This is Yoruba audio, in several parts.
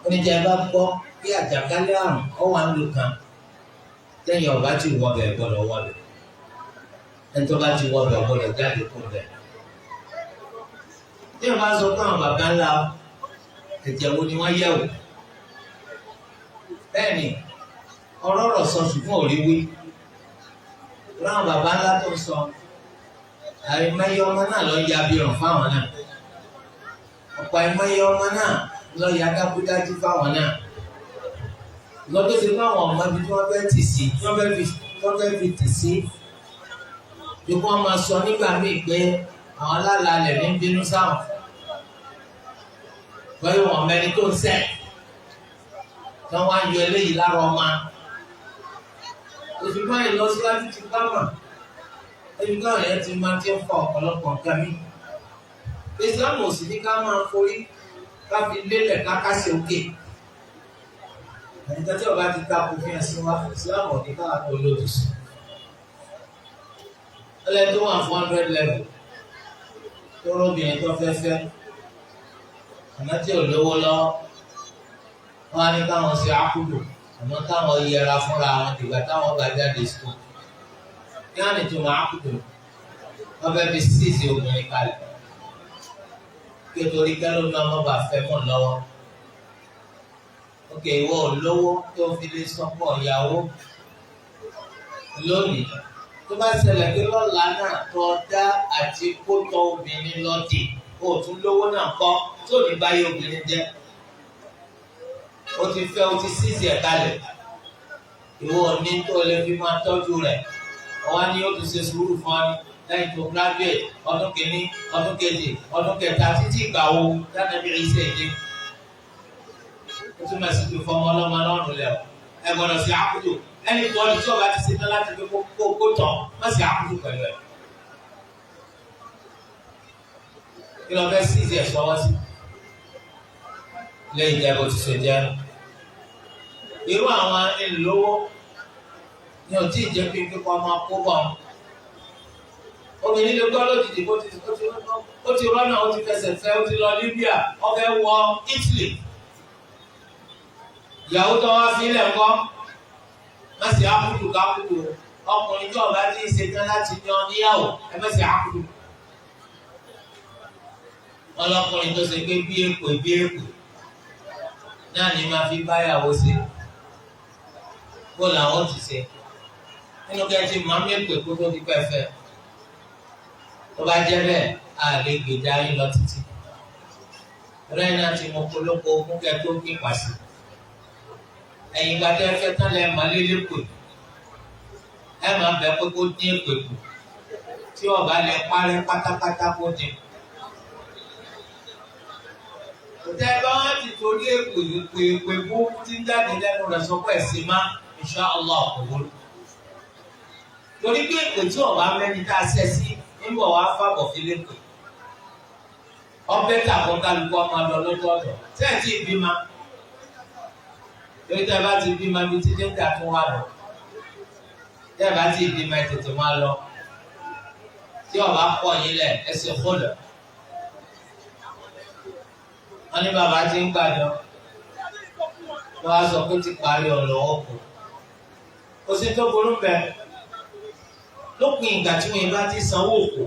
Oníjà bá gbọ́ bí àjàkálẹ̀ àrùn ọwọ́ à ń lò kan, lẹ́yìn ọba ti wọbẹ̀ gbọ́dọ̀ wọbẹ̀, ẹni tó bá ti wọbẹ̀ gbọ́dọ̀ jáde kó bẹ̀. Tí wọ́n bá sọ fún àwọn bàbá ńlá, ẹ̀jẹ̀ wo ni wọ́n yẹ̀ wò? Bẹ́ẹ̀ ni ọ̀rọ̀ rọ̀ sọ, ṣùgbọ́n ò rí wí. Láwọn bàbá ńlá tó ń sọ, àìmọye ọmọ náà lọ ya abirùn fáwọn náà, ọ̀pọ̀ àìmọye ọmọ náà lọ ya dákúdájú fáwọn náà, lọ́dún tí fáwọn ọmọ ibi tí wọ́n fẹ́ tì sí, tí wọ́n fẹ́ fi tì sí, bí wọ́n máa sọ nígbà míì pé àwọn alálàálẹ̀ ní bínú sáwọn báyìí, wọ́n mẹ́ni tó ń sẹ̀ tí wọ́n á yọ eléyìí lára ọmọ. Òṣùpá ìlọsíwájú ti bá mà ẹbí káwọn yẹn ti máa ti ń fa ọ̀pọ̀lọpọ̀ nǹkan mi. Islam ò sì ní ká máa forí ká fi lélẹ̀ ká kásẹ̀ òkè. Ẹnìkan tí ọba ti ta kò fi ẹ̀sìn wa, Islam ò ní káwọn ní olódì sí. Ọlẹ́ni tó wà 400 level tó róbìnrin tó fẹ́ fẹ́, àmọ́ tí ò lówó lọ́wọ́, wọ́n á ní káwọn ṣe ákúdù, àmọ́ káwọn yẹra fúnra wọn dìgbà táwọn bá jáde school. Kí wọ́n ní tó máa ákúdù? Wọ́n fẹ́ fi síìsì obìnrin kalẹ̀ kí o torí kẹ́ló náà wọ́n bá fẹ́ mọ̀ lọ́wọ́. Ókè, ìwọ ò lówó tó fi lè sọ́pọ̀ ìyàwó lónìí, tó bá ṣẹlẹ̀ pé lọ́la náà tó dá àti kó tọ́ obìnrin lọ́dì, ó tún lówó náà kọ́ tó ní báyé obìnrin jẹ́. Ó ti fẹ́, ó ti síìsì ẹ̀ kalẹ̀, ìwọ ní tó lè fi máa tọ́jú rẹ̀. Ọwọ́ ni ó tún ṣe sùúrù fún ọ ní lẹ́yìn tó graduate ọdún kìíní, ọdún kejì, ọdún kẹta, títí ìgbà wo dáná bí iṣẹ́ ìdí. Ó túmọ̀ sí pé fọmọ ọlọ́mọ lọ́rùn lẹ̀. Ẹ gbọ́dọ̀ sí àkúdù. Ẹni tó ọdún tí ọba ti ṣe tán láti fi kó kó tọ̀, má sí àkúdù pẹ̀lú ẹ̀. Kí lọ fẹ́ sí ìṣe ẹ̀ṣọ́ wá sí lẹ́yìn jẹ́ bó ti ṣe jẹ́. Irú àwọn ìlówó ni ò tí ì jẹ́ pé kíkọ́ ọmọ kó bọ̀. Obìnrin lè gbọ́ lójijì bó ti ó ti rọ́nà, ó ti fẹsẹ̀ fẹ́, ó ti lọ Libya, ó fẹ́ wọ Italy. Ìyàwó tó wá sílẹ̀ ńkọ́? Má sì ákùdù kákùdù. Ọkùnrin tí ọba ti ṣe tán láti yan níyàwó, ẹ má sì ákùdù. Ọlọ́kùnrin tó ṣe pé bí èpè bí èpè náà ni máa fi báyàwó ṣe, bó làwọn ti ṣe nínú kẹ́tì máa ń mẹ́pẹ̀ kó tó di pẹ́fẹ́? Tó bá jẹ́ bẹ́ẹ̀, a lè gbèjà yín lọ títí rẹ́ẹ̀ náà ti mọ polówó ogún kẹ́ tó gbé pàṣẹ. Ẹ̀yìn ìgbà tẹ́ fẹ́ tán lẹ́ máa lélẹ́ pè, ẹ máa bẹ̀ pé kó dín èpè kù, tí ọba lè parẹ́ pátápátá, kó dín. Tẹ́ bá wọn ti torí èpè èpè èpè bó ti ń jáde lẹ́nu rẹ̀ sọ pé ẹ̀sìn má, insha Allah, kò wúlò. Torí pé èpè tí ọba mẹ́ni tá a ṣẹ́ sí ń bọ̀ wá fàbọ̀ fi lépè. Ọbẹ̀ tàbọ̀ kálukú ọmọ lọ lọ́tọ̀ọ̀tọ̀. Tẹ́ ẹ̀ tí ì bímọ? Torí tẹ́ ẹ bá ti bímọ, ibi tí dẹ́ńdà tún wà lọ. Tẹ́ ẹ bá ti bímọ, ẹ tètè máa lọ. Tí ọba kọ̀ yín lẹ̀, ẹ sì kólọ̀. Wọ́n ní bàbá tí ń gbàjọ, wọ́n á sọ pé ti parí ọ̀lọ́ ọkọ̀. Kò sí tó burú bẹ́ẹ̀ lópin ìgbà tí wọ́n bá ti sanwó òkò,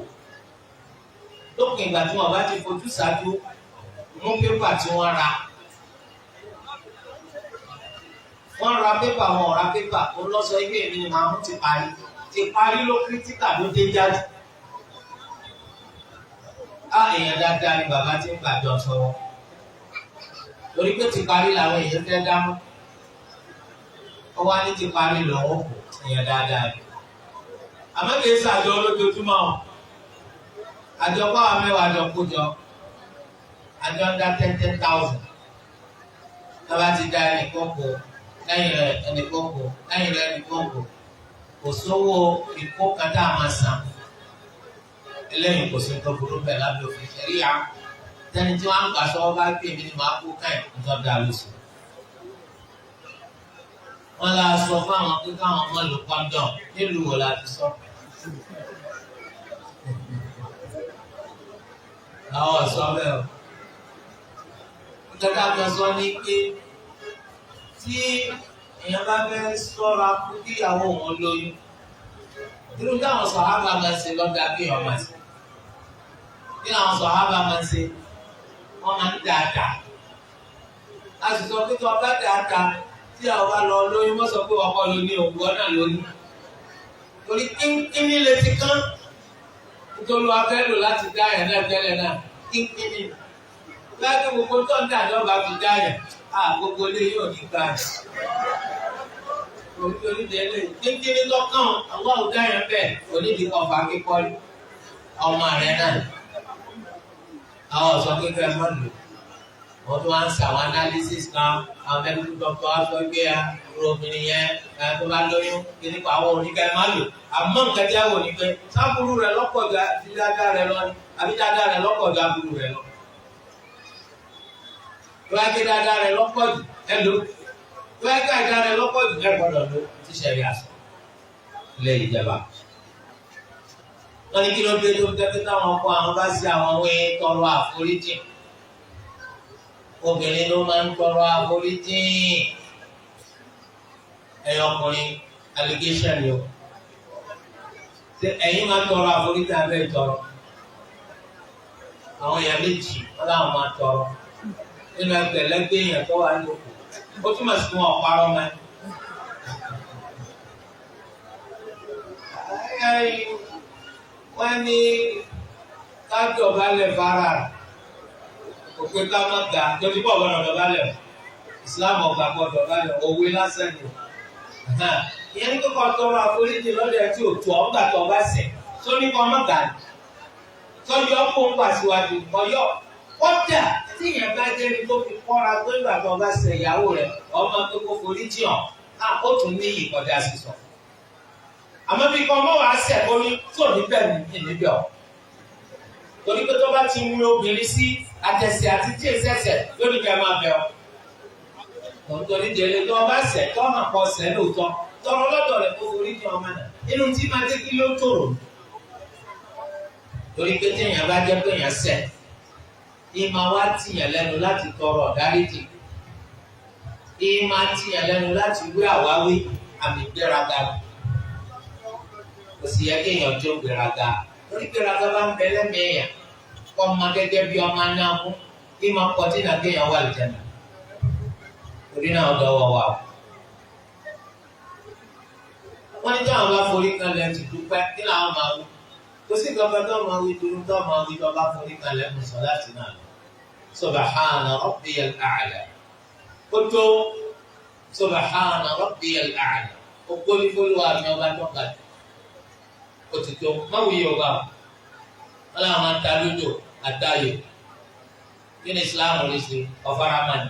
lópin ìgbà tí wọ́n bá ti fojú ṣáájú mú pépà tí wọ́n ra. Wọ́n ra pépà, wọn ò ra pépà, ó lọ sọ ilé mi ni màá mú ti parí. Ti parí ló kírítíkà ló dé jáde. Á èèyàn dáadáa ni bàbá tí ń gbàjọ sọ́wọ́, torí pé ti parí làwọn èèyàn fẹ́ dámú. Ó wá ní ti parí lọ́wọ́ kù, èèyàn dáadáa ni. Àmọ́ kì í ṣàjọ lójoojúmọ́ o. Àjọ pàwọn mẹ́wàá àjọ kójọ, àjọ ń dá 10,000. Tábà ti dá, ẹnìkan kó lẹ́yìn rẹ̀, ẹnìkan kó lẹ́yìn rẹ̀, ẹnìkan kó. Kò sówó ìkó kan tá a máa san eléyìí, kò sí nǹkan burú bẹ́ẹ̀ lábẹ́ òfin ṣẹ̀ríyà. Tẹni tí wọ́n á gbà sọ́wọ́ bá gbé mi ni màá kó káyìn nítorí dá lóṣù. Wọ́n la sọ fún àwọn pé káwọn ọmọ lò condom, nílùú wo la ti sọ? Àwọn ọ̀sọ́ bẹ́ẹ̀ o. Nítorí àwọn sọ ní pé Tí èèyàn bá fẹ́ sọ́ra fún kíyàwó òun lóyún, irú táwọn sọ̀hábà máa ń ṣe lọ́dà kí èèyàn máa ṣe. Kí làwọn sọ̀hábà máa ń ṣe? Wọ́n máa ń dáadáa. A sì sọ pé tí wọ́n bá dáadáa, tí àwọn bá lọ lóyún, wọ́n sọ pé ọkọ ló ní òwú náà lóyún. Torí kínkínní lè ti kán. Nítorí wàá fẹ́ lò láti dá yẹn náà tẹ́lẹ̀ náà, kínkínní. Láti gbogbo tó ń dà ní ọba fi dá yẹn, à gbogbo ilé yóò ní gbà yẹn. Torí délé, kínkínní lọ́kàn àwọn ọ̀dá yẹn bẹ́ẹ̀ onídìí ọ̀fà kíkọ́ ọmọ rẹ̀ náà. Àwọn ọ̀sán kékeré máa lò. Wọ́n tún wá ń ṣàwọn analysis kan, àwọn medical doctor á sọ pé irú obìnrin yẹn tó bá lóyún kí nípa àwọn oníkà ẹ má lò. Àmọ́ nǹkan tí a wò ní pé sábúrú rẹ̀ lọ́pọ̀ ju dáadáa rẹ̀ lọ ni àbí dáadáa rẹ̀ lọ́pọ̀ ju aburú rẹ̀ lọ. Tó bá ké dáadáa rẹ̀ lọ́pọ̀ jù ẹ lò. Tó bá ké àìdáa rẹ̀ lọ́pọ̀ jù ẹ gbọ́dọ̀ lò tí sẹ̀rí àṣọ ilé ìjẹba. Wọ́n ní kí ló dé tó fi jẹ́ pé táwọn ọkọ àwọn bá sí àwọn wé tọrọ àforíjì. Obìnrin ló máa ń tọrọ àforíjì. Ẹ̀yin ọkùnrin, allegation ni o. Ṣé ẹ̀yin máa ń tọrọ àforíjì abẹ́ ìtọrọ? Àwọn èèyàn méjì wọ́n láwọn máa tọrọ. Nínú ẹgbẹ̀lẹ́gbẹ̀ èèyàn tó wà ní òkú. Ó túmọ̀ sí wọn ọ̀parọ́ mọ́ ẹ. Wọ́n ní ká dọ̀bálẹ̀ fara òpin ká má ga torí bọ̀ gbọ́dọ̀ dọ̀bálẹ̀. Islam ọ̀gbà kọ́ dọ̀bálẹ̀, òwe lásán ni. Ìyẹn ní kókó tọrọ àforíjì lọ́dọ̀ ẹ̀ tí ò tó ọ̀ ńgbà tó ọba ṣẹ̀ tó ní kọ́ má ga ni. Tọ́jú ọkọ̀ ń wà síwájú ọyọ́. Kọ́dà tí ìyẹn bá jẹ́ ní tó fi kọ́ra pé ńgbà tó ọba ṣẹ̀ ìyàwó rẹ̀ ọmọ tó kó foríjì hàn á ó tún ní ìkọjá sísọ. Àmọ́ bí kọ́ ọmọ wàá ṣẹ̀ kó ní tí ò ní bẹ́ẹ̀ ní níbẹ̀ ọ̀. Torí pé tó bá ti mú obìnrin sí àtẹ̀sẹ̀ àti tí èsì ẹ̀sẹ̀ lónìí ká máa bẹ̀ ọ́. Nítorí délé tó ọba ṣẹ̀ tó hàn kọ́ ṣẹ̀ lóòótọ́ tọrọ lọ́dọ̀ rẹ̀ kó forí ní ọmọ náà inú tí máa dé kí ló tòrò. Torí pé téèyàn bá jẹ́ pé èèyàn ṣẹ̀, ìmọ̀ wá tìyàn lẹ́nu láti tọrọ ọ̀dáríjì. Ìmọ̀ tìyàn lẹ́nu láti wí àwáwí àmì gbéraga. Kò sì yẹ kéèyàn jó gbéraga. Torí gbéraga bá ń bẹ lẹ́mìí èèyàn, kọ́ ọmọ gẹ́gẹ́ bí ọmọ náà mú kí máa kọ́ tí náà kéèyàn wà lìjẹ́nà. Torí náà dọ́wọ́ wa o. Wọ́n ní táwọn bá forí kanlẹ̀ ti dúpẹ́ kí làwọn máa wí. Kò sí kankan tó máa wí dúró tó máa wí tó bá forí kanlẹ̀ ń sọ láti náà lọ. Subhana rabbiyal a'la. Ó tó subhana rabbiyal a'la. Ó gbóni fólúwa mi ọba tó ga jù. Ó ti tó má wí Yorùbá o. Wọ́n làwọn máa ń ta lódò àtayò. Kí ni Islam rí sí? Ọ̀faramani.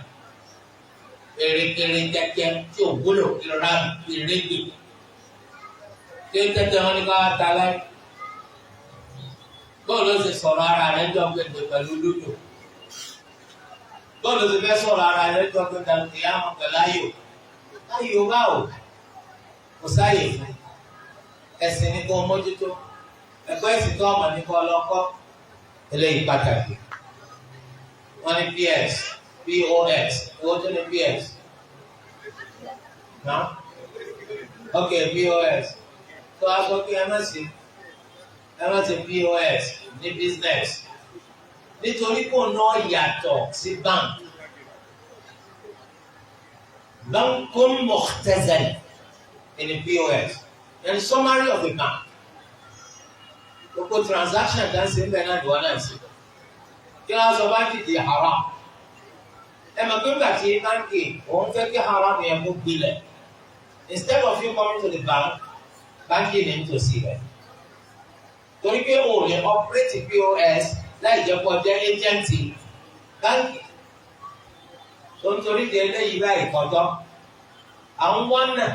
Erékeré jẹjẹ tí ò wúlò ìranù ìrégbè. Ṣé tẹ́tẹ́ wọn ní ká wá ta láyé? Bọ́ọ̀lù ó sì sọ̀rọ̀ ara rẹ̀ jọ gbẹ̀gbẹ̀ pẹ̀lú lúdò. Bọ́ọ̀lù ó sì fẹ́ sọ̀rọ̀ ara rẹ̀ jọ gbẹ̀gbẹ̀ ìyáàmọ̀ pẹ̀lú ayò. Ayò báwo? Kò sáyè fún. Ẹ̀sìn ní kó mójútó. Ẹ̀kọ́ ẹ̀sìn tó ọmọ ní kó lọ́kọ́. Eléyìí pàtàkì. Wọ́n ní PS, POS, owó tó ní PS. Náà? Ok, POS. Tó a sọ pé ẹ má ṣe POS ní business. Nítorí kò náà yàtọ̀ sí bank. Bankun mukhtazal ní POS. And summary of the bank. Gbogbo transaction kan ṣe ń bẹ náà ìwọ náà ṣe. Kí wọ́n sọ báńkì di haram. Ẹ mọ̀ pé nígbà tí báńkì òun fẹ́ kí haram yẹn kó gbilẹ̀. Instead of you coming to the bank, báńkì ní nítòsí rẹ̀. Torí pé o lè operate POS láì jẹ́ kó jẹ́ agent báńkì. Tó ń torí di eléyìí báyìí kọjọ́. Àwọn wọ́n náà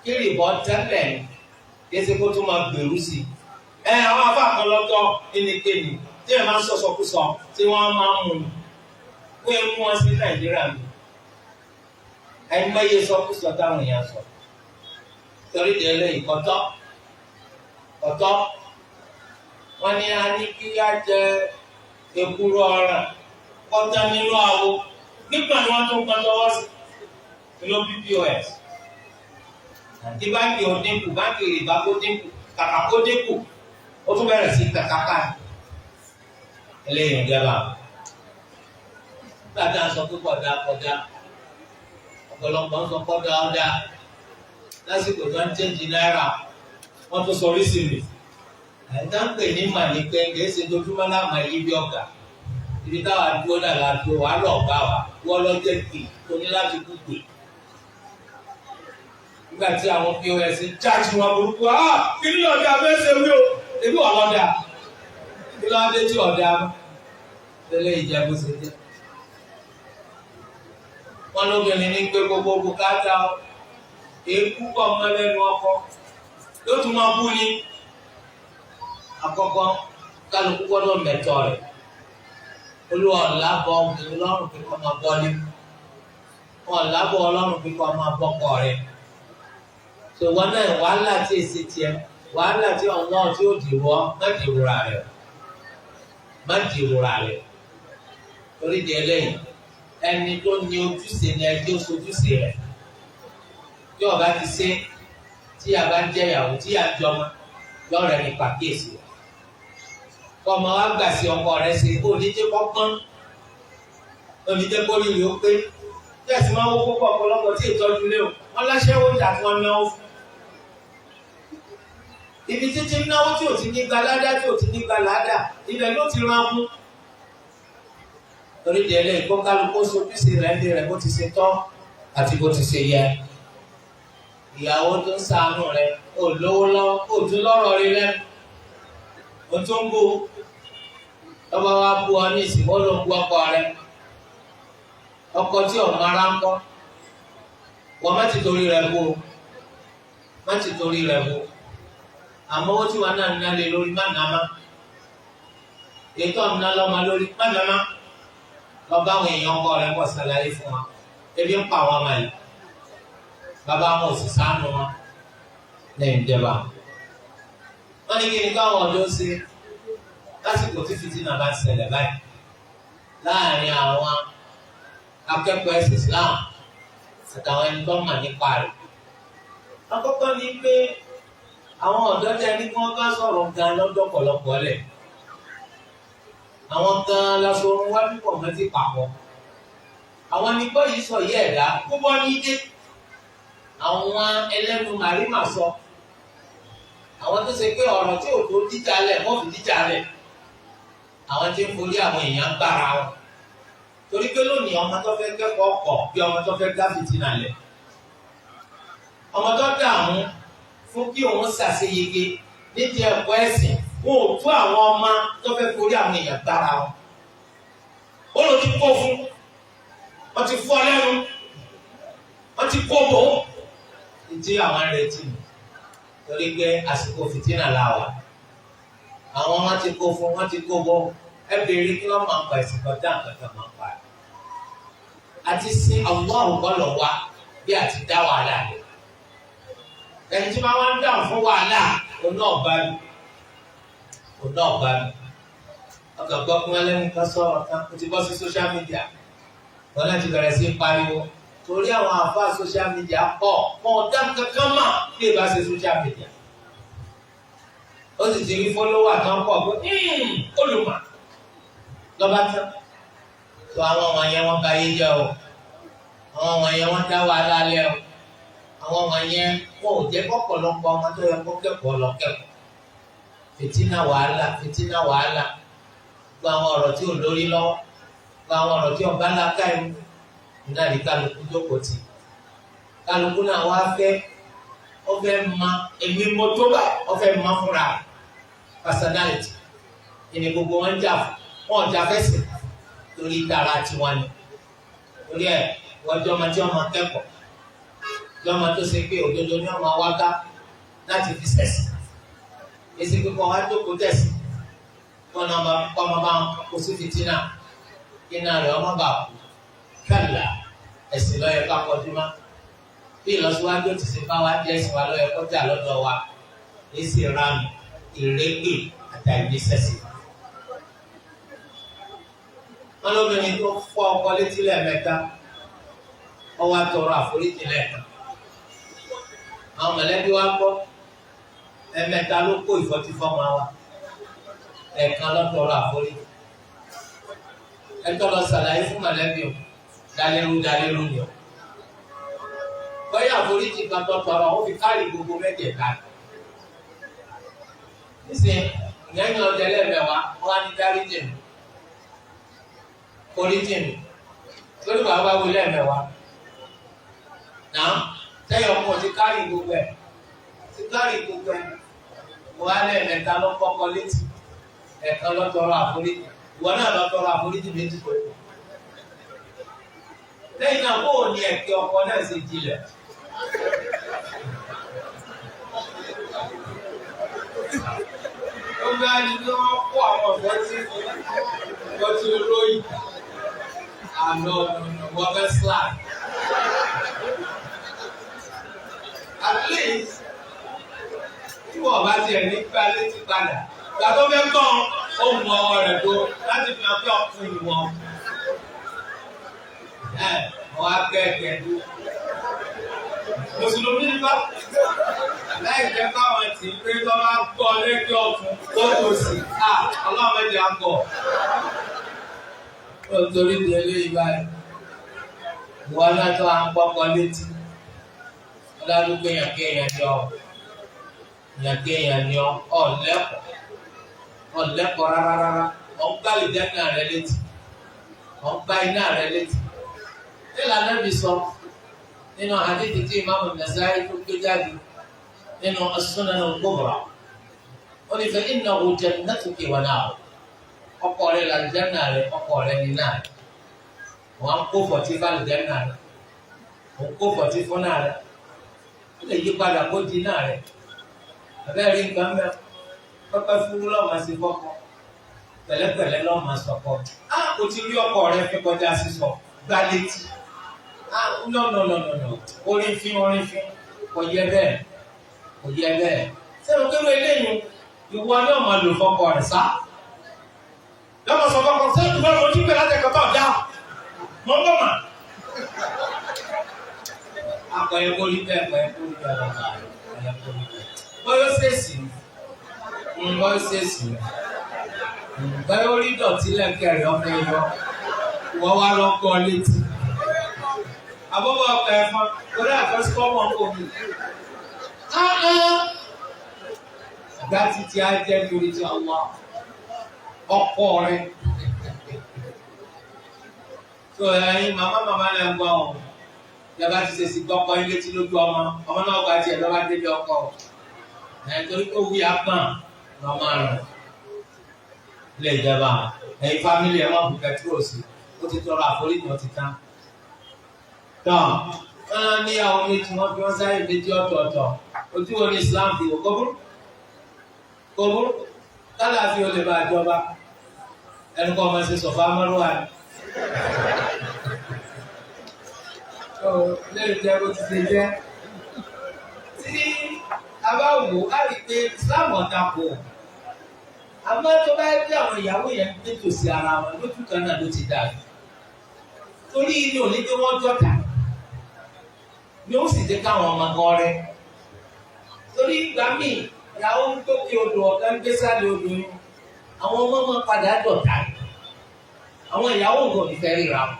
kí rìbọn tẹ́lẹ̀ ní kí ẹsẹ̀ kó tún máa gbèrú sí i. Ẹ àwọn afá kan lọ́tọ̀ ẹnikẹ́ni tí ẹ máa ń sọ̀sọ̀kúsọ tí wọ́n máa ń mú un. Wọ́n yẹ mú wọn sí Nàìjíríà mi. Ẹ̀mọ́yé sọkúsọ táwọn èèyàn sọ. Torí di eléyìí kọ́tọ́ kọ́tọ́. Wọ́n ní a ní kí á jẹ èkuru ọ̀ràn kọ́tà nínú àwo. Nígbà ni wọ́n tún gbọ́n tọwọ́ sí. Ló bí POS kí báńkì ó dínkù, báńkì rìbá kó dínkù, kàkà kó dínkù, ó tún bẹ̀rẹ̀ sí kàkàkà. Eléyìí ń jẹba. Nígbà tá a sọ pé kódà kódà, ọ̀pọ̀lọpọ̀ ń sọ kódà ọ̀dà. Lásìkò tó ń change náírà, wọ́n tún sọ oríṣiríṣi. Ẹ̀ńtà ń pè ní mà ní pé kìí ṣe dojúmọ́ láàmà yí bí ọ̀gá. Ibi táwa dúró náà la dúró, wàá lọ bá wa wọ́n lọ́jọ́ pè tó ní láti kú pè. Nígbà tí àwọn POS ń jáde wọn burúkú, ah, kí ni ọ̀dà fẹ́ ṣe wí o? Ebi wà lọ́dà, kí ló dé tí ọ̀dà tẹ́lẹ̀ ìjẹ́ bó ṣe jẹ́? Wọn lóbìnrin ní pé gbogbo bùkátà èkú pọ̀ mọ́ lẹ́nu ọkọ, yóò tún máa bú ni. Àkọ́kọ́, kálukú gbọ́dọ̀ mẹ̀tọ́ rẹ̀. Olúwa ọ̀làbọ̀ obìnrin lọ́rùn pé kọ́ máa bọ́lé, ọ̀làbọ̀ ọlọ́run pé kọ́ máa bọ́kọ rẹ̀. Ṣùgbọ́n náà, wàhálà tí èsì tiẹ̀, wàhálà tí ọ̀nà tí ó dìwọ́, má dìwúra rẹ̀, má dìwúra rẹ̀. Torí di ẹlẹ́yìn, ẹni tó ní ojúṣe ni ẹjọ́ sojúṣe rẹ̀. Tí ọba ti ṣe, tí a bá ń jẹ́ ìyàwó, tí a ń jọmọ lọ́rẹ̀ ní pàkíyèsí rẹ̀, kọ́ ọmọ wa gbà sí ọkọ rẹ̀ ṣe kó oníjẹ́ kọ́ pọ́n, oníjẹ́ kó rírì ó pé. Tí ẹ̀sìn máa ń wó púpọ̀, ọ̀pọ̀lọpọ̀ tí ìtọ́jú lé o, wọ́n láṣẹ́wó ìjà tí wọ́n náwó fún. Ibi títí náwó tí ò ti ní gba ládá, tí ò ti ní gba ládá, ibẹ̀ ló ti rán mú. Torí di ẹlẹ́yìn, kó kálukú sojúṣe rẹ̀ ní rẹ̀ bó ti ṣe tọ́ àti bó ti ṣe yẹ. Ìyàwó tó ń ṣàánú rẹ̀, ò lówó lọ́wọ́, ò tún lọ́rọ̀ rí lẹ́nu, ó tún bú. Tọ́ba wa bú ọ ní ìsìn, wọ́n ló ń bú ọkọ rẹ̀. Ọkọ tí ò mara ń kọ́ wọ́n, má ti torí rẹ̀ bú o, má ti torí rẹ̀ bú. Àmọ́ owó tí wọn náà ń ná lé lórí, má nà má. Ètò ọ̀nà lọ́mọ lórí, má nà má. Lọ bá àwọn èèyàn ọkọ rẹ̀ bọ̀, ṣàlàyé fún wa, ebi ń pa àwọn ọmọ yìí, bàbá wọn ò sì ṣàánú wọn lẹ́yìn ìjẹba. Wọ́n ní kí ni káwọn ọ̀dọ́ ṣe lásìkò tí fìtínà bá ń ṣẹlẹ̀ báyìí láàrin àwọn akẹ́kọ̀ọ́ ẹ̀sìn Islam àtàwọn ẹni tó mọ̀ nípa rẹ̀? Àkọ́kọ́ ni pé àwọn ọ̀dọ́ tẹ ní kí wọ́n bá sọ̀rọ̀ gan lọ́dọ̀ pọ̀lọpọ̀ lẹ̀. Àwọn gan lọ́sọ̀rọ̀ wájú pọ̀ mọ́tì pàpọ̀. Àwọn nígbọ́ yìí sọ yí ẹ̀dá púpọ̀ ní dé. Àwọn ẹlẹ́nu màrímà sọ. Àwọn tó ṣe pé ọ̀rọ̀ tí ò tó díjà lẹ̀ wọ́n fi díjà lẹ̀. Àwọn tí ń forí àwọn èèyàn gbára wọn. Torí pé lónìí, ọmọ tó fẹ́ kẹ́kọ̀ọ́ kọ̀ bí ọmọ tó fẹ́ dá fìtínà lẹ̀. Ọmọ tó dààmú fún kí òun ṣàṣeyege nídìí ẹ̀kọ́ ẹ̀sìn, wọn ò tó àwọn ọmọ tó fẹ́ forí àwọn èèyàn gbára wọn. Ó lọ ti kó fún wọ́n, ti fọ́ lẹ́nu, wọ́n ti kó bò ó. Ìdí àwọn retí mi, torí pé àsìkò fìtínà la wà. Àwọn wọn ti kó fún wọn, ti kó bò. Ẹ béèrè kí wọ́n máa ń pa ẹ̀sìn kan dá nǹkan kan máa ń pa ẹ̀. Àti sin Allah gbọ́dọ̀ wá bí àti dá wàhálà rẹ̀. Ẹni tí wọ́n ń dáhùn fún wàhálà, òun náà bá mi, òun náà bá mi. Ọkàn gbọ́ pé wọ́n lẹ́nu kan sọ̀rọ̀ kan, ó ti bọ́ sí social media, wọ́n láti bẹ̀rẹ̀ sí pariwo, torí àwọn àfa social media pọ̀, wọn ò dá kankan mà bí ìbá ṣe social media. Ó sì ti rí follower tó ń pọ̀ pé olùmọ̀ lọ́ba tán. Tó àwọn wọ̀nyẹn, wọ́n bà yé jẹ́ o. Àwọn wọ̀nyẹn, wọ́n dá wàhálà lẹ́ o. Àwọn wọ̀nyẹn, wọn ò jẹ́ kọ́pọ̀lọpọ̀ ọmọ tó yẹ kó kẹ́kọ̀ọ́ lọ kẹ́kọ̀ọ́. Fìtínà, wàhálà, fìtínà, wàhálà. Gbọ́ àwọn ọ̀rọ̀ tí ò lórí lọ́wọ́, gbọ́ àwọn ọ̀rọ̀ tí ọba ńlá káyọ̀ náà ní. Kálukú jókòó tì, kálukú náà wá fẹ́, ó fẹ́ ma èmi mo tó báyìí, ó fẹ́ ma fúnra personality. Ìní gbogbo wọn ń jà fún wọn, ò jà fẹsẹ̀ torí tara tiwọn ni. Torí ẹ, wọ́n jọ́ ọmọ tí wọ́n máa kẹ́kọ̀ọ́, jọ́ ọmọ tó ṣe pé òdodo ni wọ́n máa wá ká láti fi ṣẹ̀sìn. Èsì pípọ̀ wá jókòó tẹ̀sí kọ́ ọmọ kọ́ ọmọ bá kó sí fìtínà, kí iná rẹ̀ ọmọ bá kú. Kàlà, ẹ̀sìn ló yẹ ká kọjú mọ́. Bí ìlọsíwájú ti ṣe bá wa jẹ́, ẹ̀sìn wa ló yẹ kó jà lọ́dọ̀ wa. Èsì ìranù, ìrégbè àti àìníṣẹ́sì. Wọn lóbìnrin tó fọ́ ọkọ létí lẹ́ẹ̀mẹ́ta. Ọwọ́ atọrọ àforíjì lẹ́ẹ̀kan. Àwọn mọ̀lẹ́bí wa gbọ́, ẹ̀mẹ́ta ló kó ìfọ́tífọ́ máa wa, ẹ̀ẹ̀kan ló tọrọ àforíjì. Ẹ̀tọ́ lọ sàlàyé fún mọ̀lẹ́bí o, dalérú dalérú ni o. Bóyá àforíjì kan tó tọrọ, ó fi káàrí gbogbo mẹ́tẹ̀ẹ̀ta. Nísìnyí, ìyẹn ní ọjà lẹ́ẹ̀mẹ́wàá, wọ́n á ní dáríjì mi, foríjì mi, lórí bàbá wo lẹ́ẹ̀mẹ́wàá. Náà sẹ́yìn ọkọ̀ ti kárí gbogbo ẹ̀, ti kárí gbogbo ẹ̀. Wọ́n á lẹ́ẹ̀mẹ́ta lọ kọ́kọ́ létí, ẹ̀kan lọ tọrọ àforíjì, ìwọ náà lọ tọrọ àforíjì méjì pẹ̀lú. Lẹ́yìn náà, bó o ní ẹ̀kẹ́ ọkọ náà ṣe jinlẹ̀? Ó bá ní kí wọ́n kó àwọn ọ̀dọ́ tí wọ́n ti lóyún. Àlọ́ wọ́n fẹ́ slack. At least, tí wọ́n bá tiẹ̀ ní gbá létí padà, ìgbà tó fẹ́ gbọ́n, ó mú ọwọ́ rẹ̀ tó láti fi hàn pé ọkùnrin wọn. Ẹ wọ́n á kẹ́kẹ́ dúró. Mùsùlùmí ní bá láì jẹ́ káwọn tì í pé tó bá gbọ́ lẹ́gbẹ́ ọ̀tún tó tò sí à ọlọ́run mẹ́jọ á kọ̀. Ó torí di eléyìí báyìí. Ìwọ náà tó à ń pọ́kọ létí. Ọlọ́dúnkẹ́ yàn kéèyàn ní ọ. Yàn kéèyàn ní ọ. Ọ̀lẹ́kọ̀ọ́. Ọ̀lẹ́kọ̀ọ́ rárá rárá. Ọ̀ ń gbá àlùjánnà rẹ létí. Ọ̀ ń gbá iná rẹ létí. Nílànà bí sọ nínú hadithi tí ìmáàmù Nasa'i tó gbé jáde nínú as-Sunan al-Kubra, ó ní fa innahu jannatuki wa naruki, ọkọ rẹ làlùjánnà rẹ, ọkọ rẹ ní náà rẹ. Wọn kó fọtí fàlùjánnà rẹ, wọn kó fọtí fún náà rẹ, ó lè yí padà kó di náà rẹ. Abẹ́rẹ́ rí nǹkan mẹ́, pẹ́pẹ́ fúru lọ́ọ́ máa ṣe fọ́kọ, pẹ̀lẹ́pẹ̀lẹ́ lọ́ọ́ máa sọkọ. Á kò ti rí ọkọ rẹ fi kọjá sísọ, gbá létí. Ah, no no no no no, orin fín orin fín, kò yẹ bẹ́ẹ̀, kò yẹ bẹ́ẹ̀. Sẹ́wọ̀n kí ló eléyìí ìwọ ni ọmọ lò fọkọ rẹ̀ sá. Lọ́mọ sọ fọkọ sẹ́yìn tó bá wọn jígbẹ́ láti ẹ̀kọ́ tó ọ̀dá. Mọ̀ ń bọ̀ mà. Akọ̀yẹ kó rí bẹ́ẹ̀, akọ̀yẹ kó rí bẹ́ẹ̀ bàbá rẹ̀, akọ̀yẹ kó rí bẹ́ẹ̀. Bọ́yọ̀ sèṣì ni, bọ́yọ̀ sèṣì ni, bọ́yọ̀ orí dọ̀tí lẹ́kẹ̀rẹ̀ ọ̀fẹ́ yọ, ìwọ wá lọ kọ́ létí. Àbọ̀bọ̀ ọkọ̀ ẹ̀fọn, torí àfẹ́síkọ́mọ̀ kò mú. Gba títí á jẹ́ torí ti Allah, ọkọ rẹ̀. Tó ẹyin màmá màmá lẹ́ ń gbọ́ ọ̀. Yàrá ti ṣe sí gbọ́kọ ilé tí lójú ọmọ, ọmọ náà gba tiẹ̀ lọ́ba délé ọkọ. Ẹ̀ torí pé wí apọ̀n lọ́mọ rẹ̀. Ilé ìjọba, ẹ̀yin fámílì ẹ̀ má bù pẹtrol sí, ó ti tọrọ àforíjì ó ti tán. Tán, wọ́n ní àwọn méjì wọ́n fi wọ́n sáré méjì ọ̀tọ̀ọ̀tọ̀. Ojú wo ni Islam fi wò kọ́búrú? Kọ́búrú? Kálàáfíà ó lè bá àjọba. Ẹnu kọ́ ọmọ ṣe sọ̀fà mọ́rúwà ni. Lẹ́yìn jẹ́ bó ti ṣe jẹ́. Tí a bá wò á rí i pé Islam ọ̀tà kò. Àmọ́ tó bá yẹ kí àwọn ìyàwó yẹn ń gbé tòsí ara wọn lójú kan náà ló ti dà. Torí ilé òní pé wọ́n jọ̀tà ni ó sì jẹ́ káwọn ọmọ gan rẹ̀. Torí ìgbà míì ìyàwó ń gbókè odò ọ̀gá ń gbé sálẹ̀ odò yìí. Àwọn ọmọ máa padà dọ̀tà. Àwọn ìyàwó nǹkan ò ní fẹ́ ríra wọn.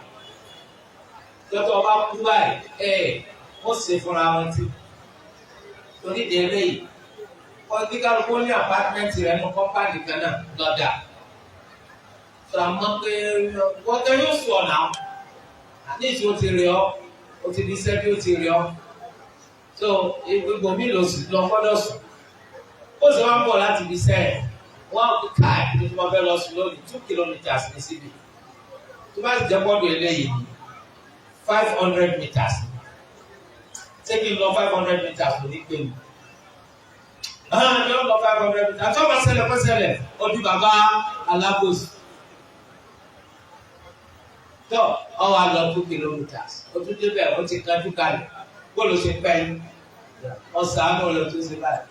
Tọ́tọ́ ọba kú báyìí ẹ̀ wọ́n ṣe fúnra wọn tí. Torí di eléyìí, kí kálukú ní àpátímẹ́ǹtì rẹ̀ nínú kọ́mpáàdì kan náà lọ́dà. Sọ àmọ́ pé wọ́n tẹ yóò sùn ọ̀nà ní ìṣó ti rí ọ, o ti di iṣẹ́ bí ó ti rí ọ. So gbogbo mi lọ gbọ́dọ̀ sùn. Ó sì wá ń bọ̀ láti ibi iṣẹ́ ẹ̀. Wọ́n á ká ìdí tí wọ́n fẹ́ lọ sùn lónìí 2 kilometers ní síbi. Tó bá sì jẹ́ bọ́ọ̀dù eléyìí ni 500 meters. Ṣé kí n lọ 500 meters ló ní pé mi? Yóò lọ 500 meters. Àti ọba ṣẹlẹ̀ kó ṣẹlẹ̀, ó di bàbá alábòsí. Tó ọwọ́ àlọ́ 2 kilometers. Ó tún débẹ̀, ó ti kájú kalẹ̀. Kó ló ṣe pẹ́ yín? Ọ̀sán àánú ló tún ṣe báyìí.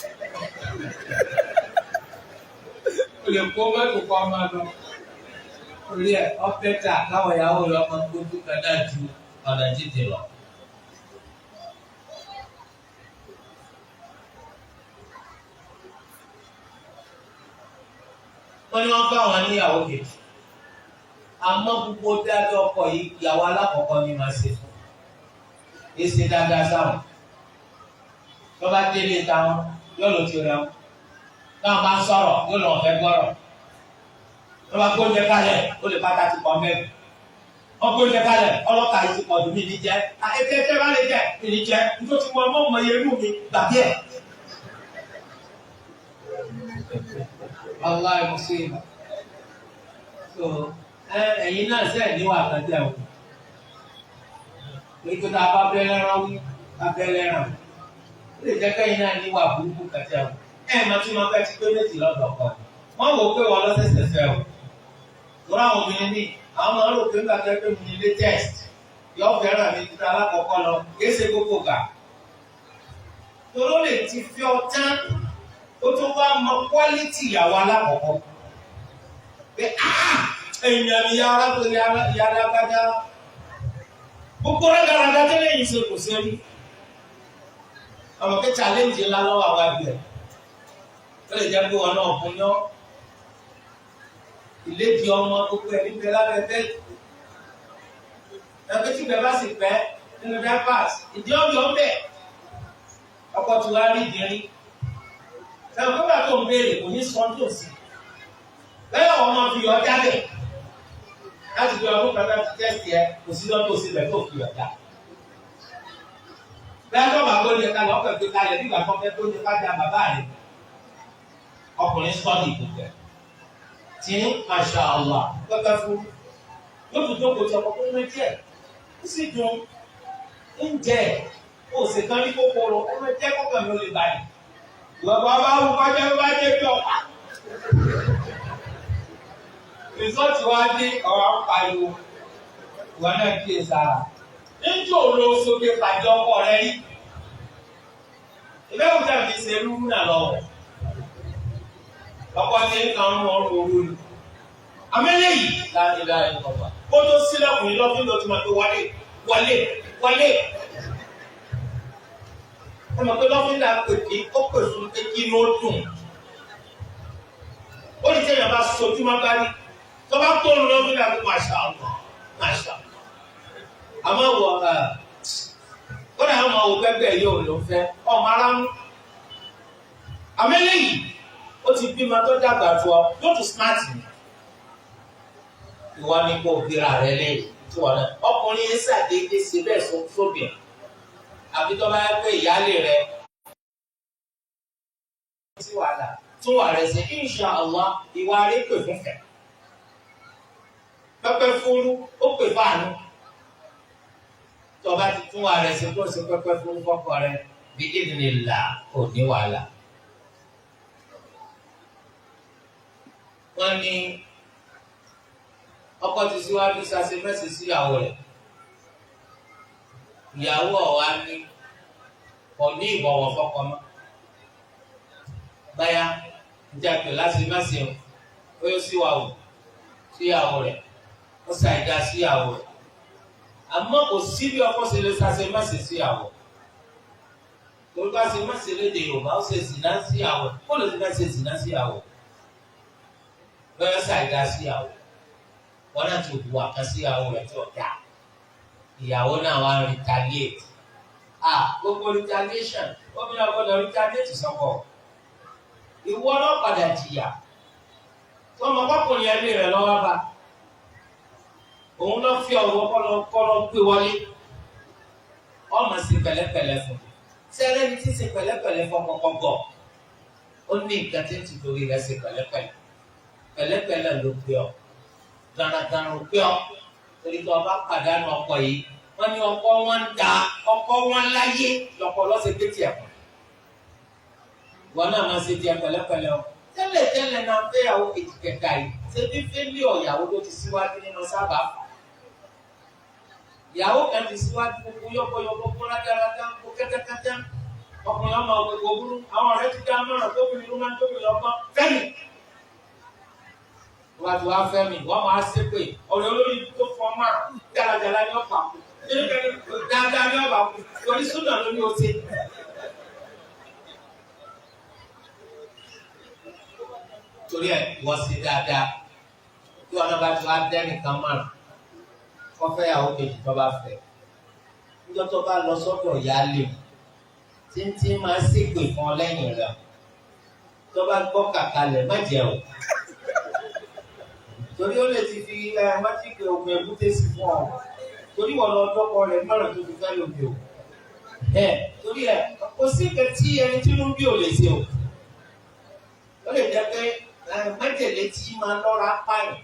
O lè kó mẹ́tò kọ́ ọmọ lọ. Orí ẹ̀ ọ́pẹ́tà káwọn ìyàwó rẹ̀ ọmọ gbójú kan náà ju ọ̀nà jíjìn lọ. Wọ́n ní wọ́n fẹ́ àwọn níyàwó kejì, àmọ́ gbogbo dáadáa ọkọ yìí, ìyàwó alákọ̀ọ́kọ́ ni màá ṣe fún yìí, ṣe dáadáa sáwọn. Tó bá délé táwọn, yóò lọ ti rẹ wọn. Táwọn bá ń sọ̀rọ̀, yóò lọ fẹ́ gbọ́rọ̀. Tó bá gbóúnjẹ kalẹ̀, ó lè pátá ti pọ̀ mẹ́rin. Wọ́n gbóúnjẹ kalẹ̀, ọlọ́kà yìí ti pọ̀ jù, mí ní jẹ́ ètè bá lè jẹ́ mí ní jẹ́, nítorí tí mo mọ̀ mọ̀ yẹn inú mi gbàgbé ẹ̀. Wàláì mùsíbà. So ẹ̀yin náà sẹ́ẹ̀ níwà kan tẹ̀ o. Torí pé tá a bá bẹ́lẹ́ rán wí, bá bẹ́lẹ́ rán. Ó lè jẹ́ kẹ́yìn náà níwà burúkú kan tẹ̀ o. Ẹ máa tún máa fẹ́ ti pé méjì lọ́dọ̀ ọkọ. Wọ́n wò ó pé wọ́n lọ́sẹ̀sẹ̀ fẹ́ o. Torí àwọn obìnrin míì, àwọn máa ń rò pé nígbà tó yẹ pé mi ní latest, yọ fẹ́ràn mi ju alákọ̀ọ́kọ́ lọ, kìí ṣe gbogbo gbà. Torí ó lè ti fi ọ tán, ó tún wá mọ quality ìyàwó alákọ̀ọ́kọ́. Pé èèyàn ni yàrá tó yàrá gbájá. Gbogbo rádaràdá tẹ́lẹ̀ yìí ṣe kò ṣe rí. Àwọn kí challenge ńlá lọ́wọ́ àwọn àgbẹ̀. Ó lè jẹ́ pé wọn náà fún yán. Ìlédìí ọmọ gbogbo ẹ̀ níbẹ̀ lábẹ́ bẹ́ẹ̀. Ẹgbẹ́ tí bẹ́ẹ̀ bá sì pẹ́ nínú diapers, ìdí ọ̀yọ́ ń bẹ̀. Ọkọ tí wàá rí ìdírí. Ẹ̀rọ pípa tó ń béèrè kò ní sọ tó sí. Bẹ́ẹ̀ wọ́n máa fi yọ jáde. Láti fi ọdún kan láti tẹ́sì ẹ, kò sí lọ́dún òsì rẹ̀ tó fi ọ̀dà. Bẹ́ẹ̀ tó bá gbóúnjẹ kalẹ̀, ọkọ̀ ìgbé kalẹ̀ nígbà tó fẹ́ gbóúnjẹ kájà bàbá rẹ̀. Ọkùnrin sọ́ọ̀dì gbogbo ẹ̀. Tí masha Allah pẹ́pẹ́ fún yóò tún jókòó tí ọkọ̀ tó ń mẹ́jẹ̀ ẹ̀. Ó sì dùn ń jẹ́ ẹ̀. Ó sì tán ní kòkòrò, ó máa jẹ́ kọ́kàn mi ó lè balẹ̀. Ìwọ̀n bá wù kọjá ló bá jẹ́ bí ọ̀pá. Rìsọ́ọ̀tì wa dé, ọ̀rọ̀ ń pariwo. Ìwọ náà kíyè sára. Níjó ló sókè pàdé ọkọ rẹ rí. Ìbẹ́wò tàbí ṣe rúrú náà lọ́wọ́. Ọkọ ní nǹkan ń rọrùn owó ni. Àmẹ́lẹ́ yìí láti láì lọ́wọ́. Kó tó sílẹ̀kùn yìí lọ́fíìn ló ti máa fi wọlé wọlé wọlé. Ẹ mọ̀ pé lọ́fíìn náà pè kí ó pè fún pé kí inú ó dùn. Ó ní sẹ́yìn bá sojú má bá rí. Tó bá tó ń lọ́fíìn náà fi masha Allah masha Allah. Àmọ́ wọ̀ ó náà mọ̀ wò pẹ́pẹ́ yìí ò ló fẹ́ ọmọ ara mú. Àmẹ́lẹ́ yìí ó ti bímọ tó dàgbà tó ọ yóò tún smart ni. Ìwọ ni kò bíra rẹ lẹ́yìn tí wọn náà ọkùnrin yẹn ṣàdédé ṣe bẹ́ẹ̀ sóbìà àbí tó bá yẹ pé ìyáálé rẹ sí wàhálà tún wà rẹ ṣe insha Allah ìwà rẹ pè fún fẹ pẹpẹ fúru ó pè fáànù. Tó bá ti tún wà rẹ ṣe tó ṣe pẹpẹ fúru fọkọ rẹ bí idhnillah ò ní wàhálà. Wọ́n ní ọkọ ti síwájú sase mẹsì síyàwó rẹ̀, ìyàwó ọ̀wá ní kò ní ìbọ̀wọ̀ fọ́kọ mọ́. Báyà njẹ́ àpè láti mẹsì o, ó yóò síwáwò síyàwó rẹ̀, ó ṣàìdá síyàwó rẹ̀. Àmọ́ kò sí bí ọkọ ṣe lè sase mẹsì síyàwó. Torí bá ṣe mẹsì lédè Yorùbá, ó ṣe zìnà síyàwó, kó lè ṣe fẹ́ ṣe zìnà síyàwó. Bẹ́ẹ̀ ṣàìdá síyàwó, wọn náà ti hùwà kan síyàwó rẹ̀ tí ọ̀dà. Ìyàwó náà wá retaliate. Gbogbo retaliation, obìnrin ọgbọ́dọ̀ retaliate sọ́kọ. Ìwọ náà padà jìyà. Tọmọ kọkùnrin ẹbí rẹ̀ lọ́wọ́ bá. Òun lọ fi ọ̀rọ̀ kọ́lọ́ gbé wọlé. Ọmọ sí pẹ̀lẹ́pẹ̀lẹ́ fún un. Sẹ́rẹ́ ni tí ń ṣe pẹ̀lẹ́pẹ̀lẹ́ fọkọ̀kọ̀ gọ̀. Ó ní nǹkan tí ń tìtorí rẹ̀ ṣe pẹ̀lẹ́pẹ̀lẹ́. Pẹ̀lẹ́pẹ̀lẹ́ ló gbé ọ. Garagara ló gbé ọ. Torí tí ọba pàdánù ọkọ yìí, wọ́n ní ọkọ wọn ń da ọkọ wọn láyé lọ́kọ lọ́sẹ̀ gbé tiẹ̀ kù. Wọn náà máa ṣe tiẹ̀ pẹ̀lẹ́pẹ̀lẹ́ o. Tẹ́lẹ̀ tẹ́lẹ̀ náà fẹ́yàwó kejì kẹta yìí, ṣé bí fẹ́lẹ́ ọ̀yàwó tó ti síwájú nínú sábà fà. Ìyàwó kan ti síwájú gbogbo yọ́bọ̀yọ́bọ̀ kó rádaràdá kó kẹ́tẹ́kẹ́tẹ́. Ọkùnrin ọmọ ògbógbò burú, àwọn ọ̀rẹ́ ti dá mọ́ràn tóbi ló máa ń tóbi lọ́gbọ́n. Fẹ́mi! Wọ́n ti wá fẹ́mi, wọ́n máa ṣépè, ọ̀rẹ́ olórí tó fọ́ máa dáradára ní ọ̀pá kù. Dáadáa ní ọ̀pá kù, torí súnà ló ní o ṣe. Torí ẹ̀, wọ́n ṣe dáadáa. Tí wọn náà bá ti wá dẹ́nìkan márùn kọ́ fẹ́ yàwó kejì tó bá fẹ́. Níjọ́ tó bá lọ sọ́dọ̀ ìyáálé títí máa ṣépè fún ọ lẹ́yìn rẹ̀, tó bá gbọ́ kàkà lẹ̀ má jẹ́ o. Torí ó lè ti fi mátíkì ogun ẹ̀kúté sí fún ọ. Torí wọ́n lọ dọ́kọ rẹ̀ márùn tó fi fẹ́ lómi o. Torí ẹ kò sí nǹkan tí ẹni tí inú bí ò lè ṣe o. Ó lè jẹ́ pé májèlé tí máa lọ́ra pààyàn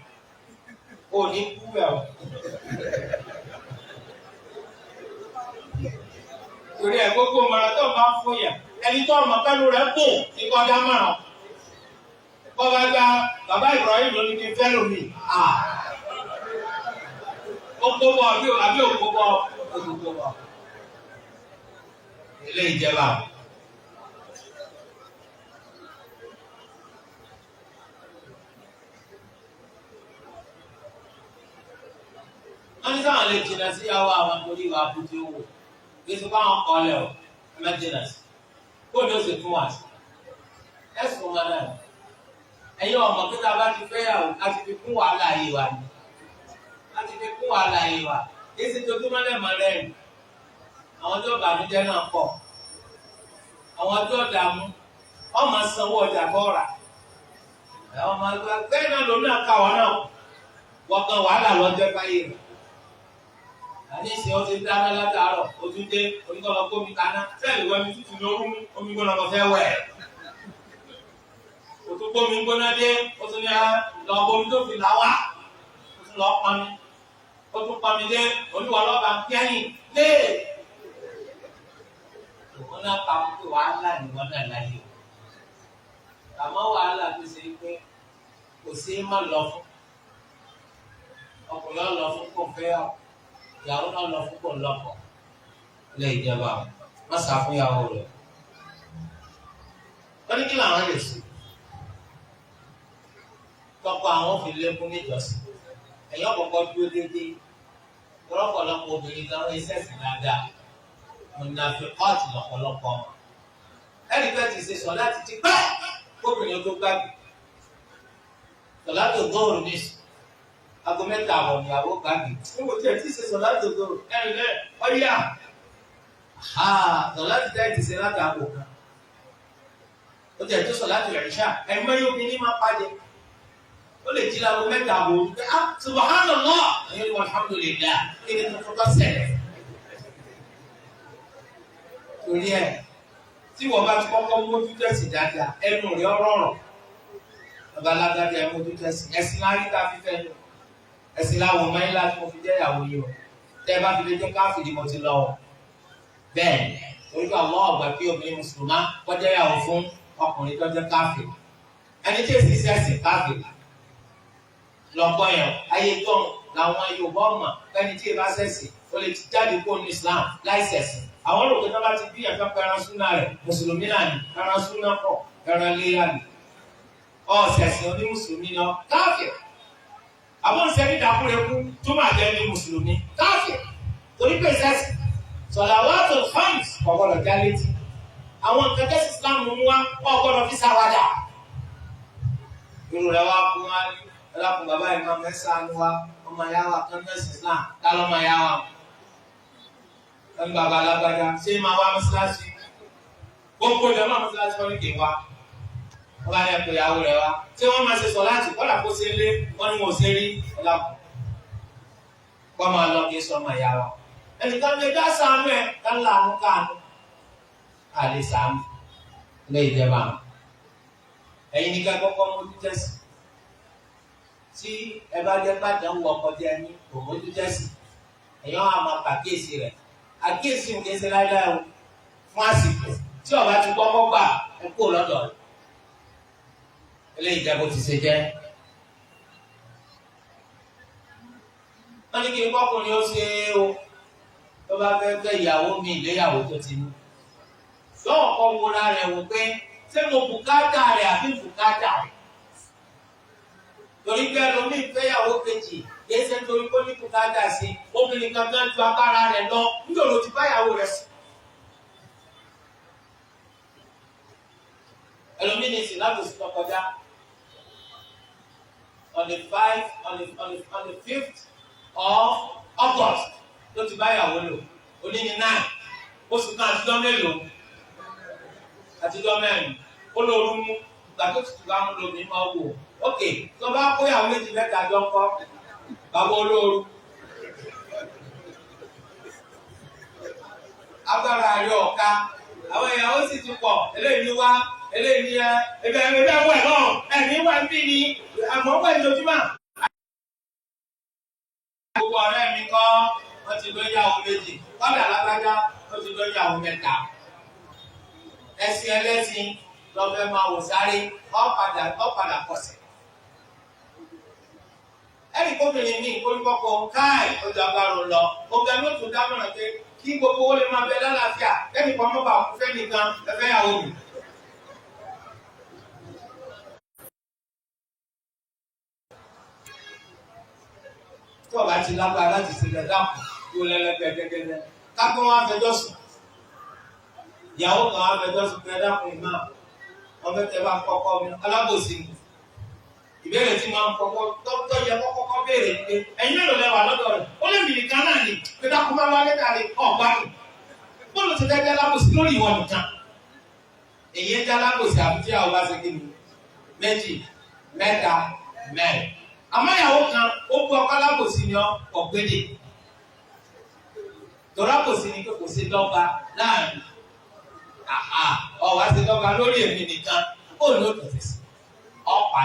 ò ní kú ẹ̀ o. Torí ẹ gbogbo mọ̀ràn tó máa ń fún yẹn, ẹni tó ọmọ pẹ́lú rẹ̀ kù ní kọjá mọ̀ràn. Bọ́ba gba bàbá Ibrahim ló ní kí n fẹ́ lómi. Ó kó bọ̀ àbí òkó bọ̀ òkó bọ̀. Ilé ìjẹba. Wọ́n ní sáwọn lè jìnnà síyàwó àwọn torí ìwà abúlé owó. Yéésù bá wọn kọ́ lẹ̀ o, ẹ má jìnnà sí. Bóòlù ó sì fún wa sí. Ẹ̀sùn wọn náà. Ẹ̀yin ọmọ pé tá a bá ti fẹ́ yàwó, a ti fi kún wàhálà yìí wa ni. A ti fi kún wàhálà yìí wa. Yéésù tojúmọ́ lẹ̀ mọ́ rẹ̀. Àwọn ọjọ́ ìbànújẹ́ náà pọ̀. Àwọn ọjọ́ ìdààmú, wọ́n máa sanwó ọjà tó rà. Àwọn ọmọ ẹgbẹ́ bẹ́ẹ̀ náà lòun náà kà wọ́n náà. Wọ́n kan wàhálà lọ́jọ́ báyìí rẹ̀. Àní ìsìn ọtí dáná látàárọ̀, ojú dé, oníkọlọ gómi kaná, sẹ́ẹ̀lì wẹ́mi tútù ní orú mú, omi gbóná lọ fẹ́ wẹ̀. Òtún gbómi gbóná dé, ó tún ní lọ bomi tó fi là wá, ó tún lọ pọnmi, ó tún pọnmi dé, oníwà lọ́ba kẹ́yìn lé. Òun náà pa pé wàhálà ni wọ́n náà láyé o. Àmọ́ wàhálà tó ṣe pé kò sí má lọ fún. Ọkùnrin lọ fún kò fẹ́ ọ̀. Ìyàwó náà lọ fún kò lọ́kọ. Ilé ìjọba wọ́n sá fún ìyàwó rẹ̀. Wọ́n ní kí làwọn lè ṣe. Tọkọ àwọn fi lékún níjọsìn. Ẹ̀yọ́ kọ̀ọ̀kan dúró déédéé. Lọ́pọ̀lọpọ̀ obìnrin kan ń ṣẹ̀sìn dáadáa. Mùnàfíkọ́ọ̀tì lọ́pọ̀lọpọ̀. Ẹnì kan ti ṣe sọ láti ti pẹ́ kóbìnrin tó gbàgbé. Sọ̀lá tó gbóòrò ní ìsìn. Aago mẹ́ta àbọ̀ níyàwó gbàgbé. Níbo tí ẹ ti ṣe sọ̀lá tó gbóòrò? Ẹ̀rìn lẹ́ ọ̀yà. Sọ̀lá ti dá ìtìsẹ́ láti aago kan. Ó ti ẹ̀ tó sọ̀lá tó ìṣá. Ẹ̀mọ́ yóò bí ní máa pàdé. Ó lè jí láago mẹ́ta àbọ̀ òru pé ah subhanallah ẹ̀yin ni alhamdulillah kí ni tuntun tó ṣẹlẹ̀. Torí ẹ̀ tí wọ́n bá ti kọ́kọ́ mójú tẹ̀sí dáadáa ẹnu rẹ̀ ọ̀rọ̀rọ̀. Babalágbádé ẹ mójú tẹ̀sí ẹ̀sìn láyé tá a fi fẹ́ lò. Ẹ̀sìn láwọn ọmọ yín láti mo fi jẹ́ ìyàwó yìí o. Tẹ́ ẹ bá fi lè jẹ́ káfíìrì mo ti lọ o. Bẹ́ẹ̀ torí pé àwọn ọ̀gbà kí obìnrin mùsùlùmá kọjá ìyàwó fún ọkùnrin tó jẹ́ káfíìrì. Ẹni tí èsì sẹ́sìn káfíìrì lọ́gbọ́n yẹn ayé tó làwọn Yorùbá ọmọ ẹni tí ìbá sẹ́sìn ó lè ti jáde kó ní Islam láì sẹ̀sìn. Àwọn rò pé tó bá ti bí ẹ̀fẹ́ pẹran súnà rẹ̀ mùsùlùmí náà ni ẹran súnà pọ̀ ẹran léyà ni. Ọ̀sẹ̀sìn oní mùsùlùmí náà káfíìrì. Àbọ̀ ńsẹ́ ní ìdákúrekú tó máa jẹ́ ní mùsùlùmí káfíìrì. Torí pé sẹ́sìn sọ̀làwátò khams kò gbọ́dọ̀ já létí. Àwọn nǹkan tẹ́sí Islam mú wá kò gbọ́dọ̀ fi sáwádà. Irú rẹ̀ wá kú wá ní ẹlẹ́kùn bàbá yìí máa mẹ́sàn-án wa ọmọ ìyá wa kan mẹ́sìn Islam tá lọ́mọ ìyá wa. Ẹni bàbá alágbádá ṣé máa wá mọ́sálásí? Gbogbo ìjọba máa mọ́sálásí wọn ní kì í wá. Wọ́n bá ní ẹ̀kọ́ ìyàwó rẹ̀ wá. Ṣé wọ́n máa ṣe sọ láti kọ́dà kó ṣe lé wọ́n ní wọn ò ṣe rí ẹlẹ́kùn. Kọ́ máa lọ kí sọ ọmọ ìyá wa. Ẹnìkan lè dá sàánú ẹ̀ ká láàánú káàánú. Àlè sàánú ilé ìjẹba. Ẹ̀yin ní ká kọ́kọ́ mójú tẹ́sí. Tí ẹ bá jẹ́ pàdánù ọkọ tí ẹ ní kò mójú tẹ́sí. Ẹ̀yin á máa pàkíyèsí rẹ̀. Àkíyèsí ń kéṣe láíláí o fún àsìkò tí ọba ti kọ́kọ́ gbà ẹ kó lọ́dọ̀ rẹ̀. Eléyìí jẹ́ bó ti ṣe jẹ́. Wọ́n ní kí n kọ́kùnrin ó ṣe é o tó bá fẹ́ fẹ́ ìyàwó mi ìléyàwó tó ti ní. Lọ́wọ́ kọ́ wúra rẹ̀ wò pé ṣé mo bùkátà rẹ̀ àbí bùkátà rẹ̀? Torí pé ẹlòmíì fẹ́yàwó kejì kìí ṣe nítorí kó ní bùkátà sí obìnrin kankan ju agbára rẹ̀ lọ nítorí ó ti báyàwó rẹ̀ sùn. Ẹlòmíì ní ìsìn láti oṣù tó kọjá. On the five on the on the on the 5th of August ló ti bá ìyàwó lò. Òní ní 9, oṣù kan àtijọ́ mélòó? Àtijọ́ 4. Ó lóoru mú ìgbà tó tutù bá mú lómi máa wò. Ok, tó bá kó ìyàwó méjì mẹ́ta jọ ńkọ́, bàbá olóoru? Agbára rẹ̀ ọ̀ka, àwọn ìyàwó sì ti pọ̀. Eléyìí ní wá, eléyìí ní ẹ ẹbẹ ẹbẹ wẹ̀ náà, ẹ̀mí wà ń bí ni àmọ́ wẹ̀ lójúmọ́. Gbogbo ọ̀rẹ́ mi kọ́ wọ́n ti lóyún ìyàwó méjì, kọ́dà lágbájá wọ́n ti lóyún ìyàwó mẹ́ta. Ẹ̀sìn ẹlẹ́sìn lọ́fẹ́ máa wò sáré, ọ̀padà kọsẹ̀. Ẹnì kóbìnrin mi kórìkọ́kọ́ káì ojú agbára lọ, ọ̀gá ló tún dámọ̀ràn pé kí gbogbo owó lè máa bẹ lálàáfíà, kẹ́nìkan mọ́ bá kú fẹ́nìkan ẹfẹ́ yàwó mi. Tí ọba ti lágbára láti ṣe lẹ, dákun yóò lẹ́lẹ́gbẹ̀gẹ́gẹ́ kápẹ́ wọn afẹjọ́ sùn. Ìyàwó kan afẹjọ́ sùn pé, dákun ìmáà, wọn fẹ́ tẹ́ bá kọ́kọ́ mi, alábòsí ni. Ìbéèrè tí máa ń kọ́kọ́ tọ́ yẹ kọ́kọ́ béèrè ni pé, ẹ̀yin mélòó lẹ wà lọ́dọ̀ rẹ̀? Ó lè mìíràn kan náà ni pé, dákun máa wálé kárí ọ̀gbá mi, bóòlù ti dẹ́gbẹ́ alábòsí lórí ìwọ nìkan. Èyí ń jẹ́ alábòsí àbí tí àwọn bá ṣe kí ni, méjì, mẹ́ta, mẹ́rin. Àmọ́ ìyàwó kan ó bu ọkọ, alábòsí ni ọ̀gbẹ́dẹ̀ tọ́lá kò sí ni pé kò sí dọ́gba láàrin ọ̀wá sí dọ́gba lórí èmi nìkan. Ó ní ó tẹ̀sí sí ọ̀pá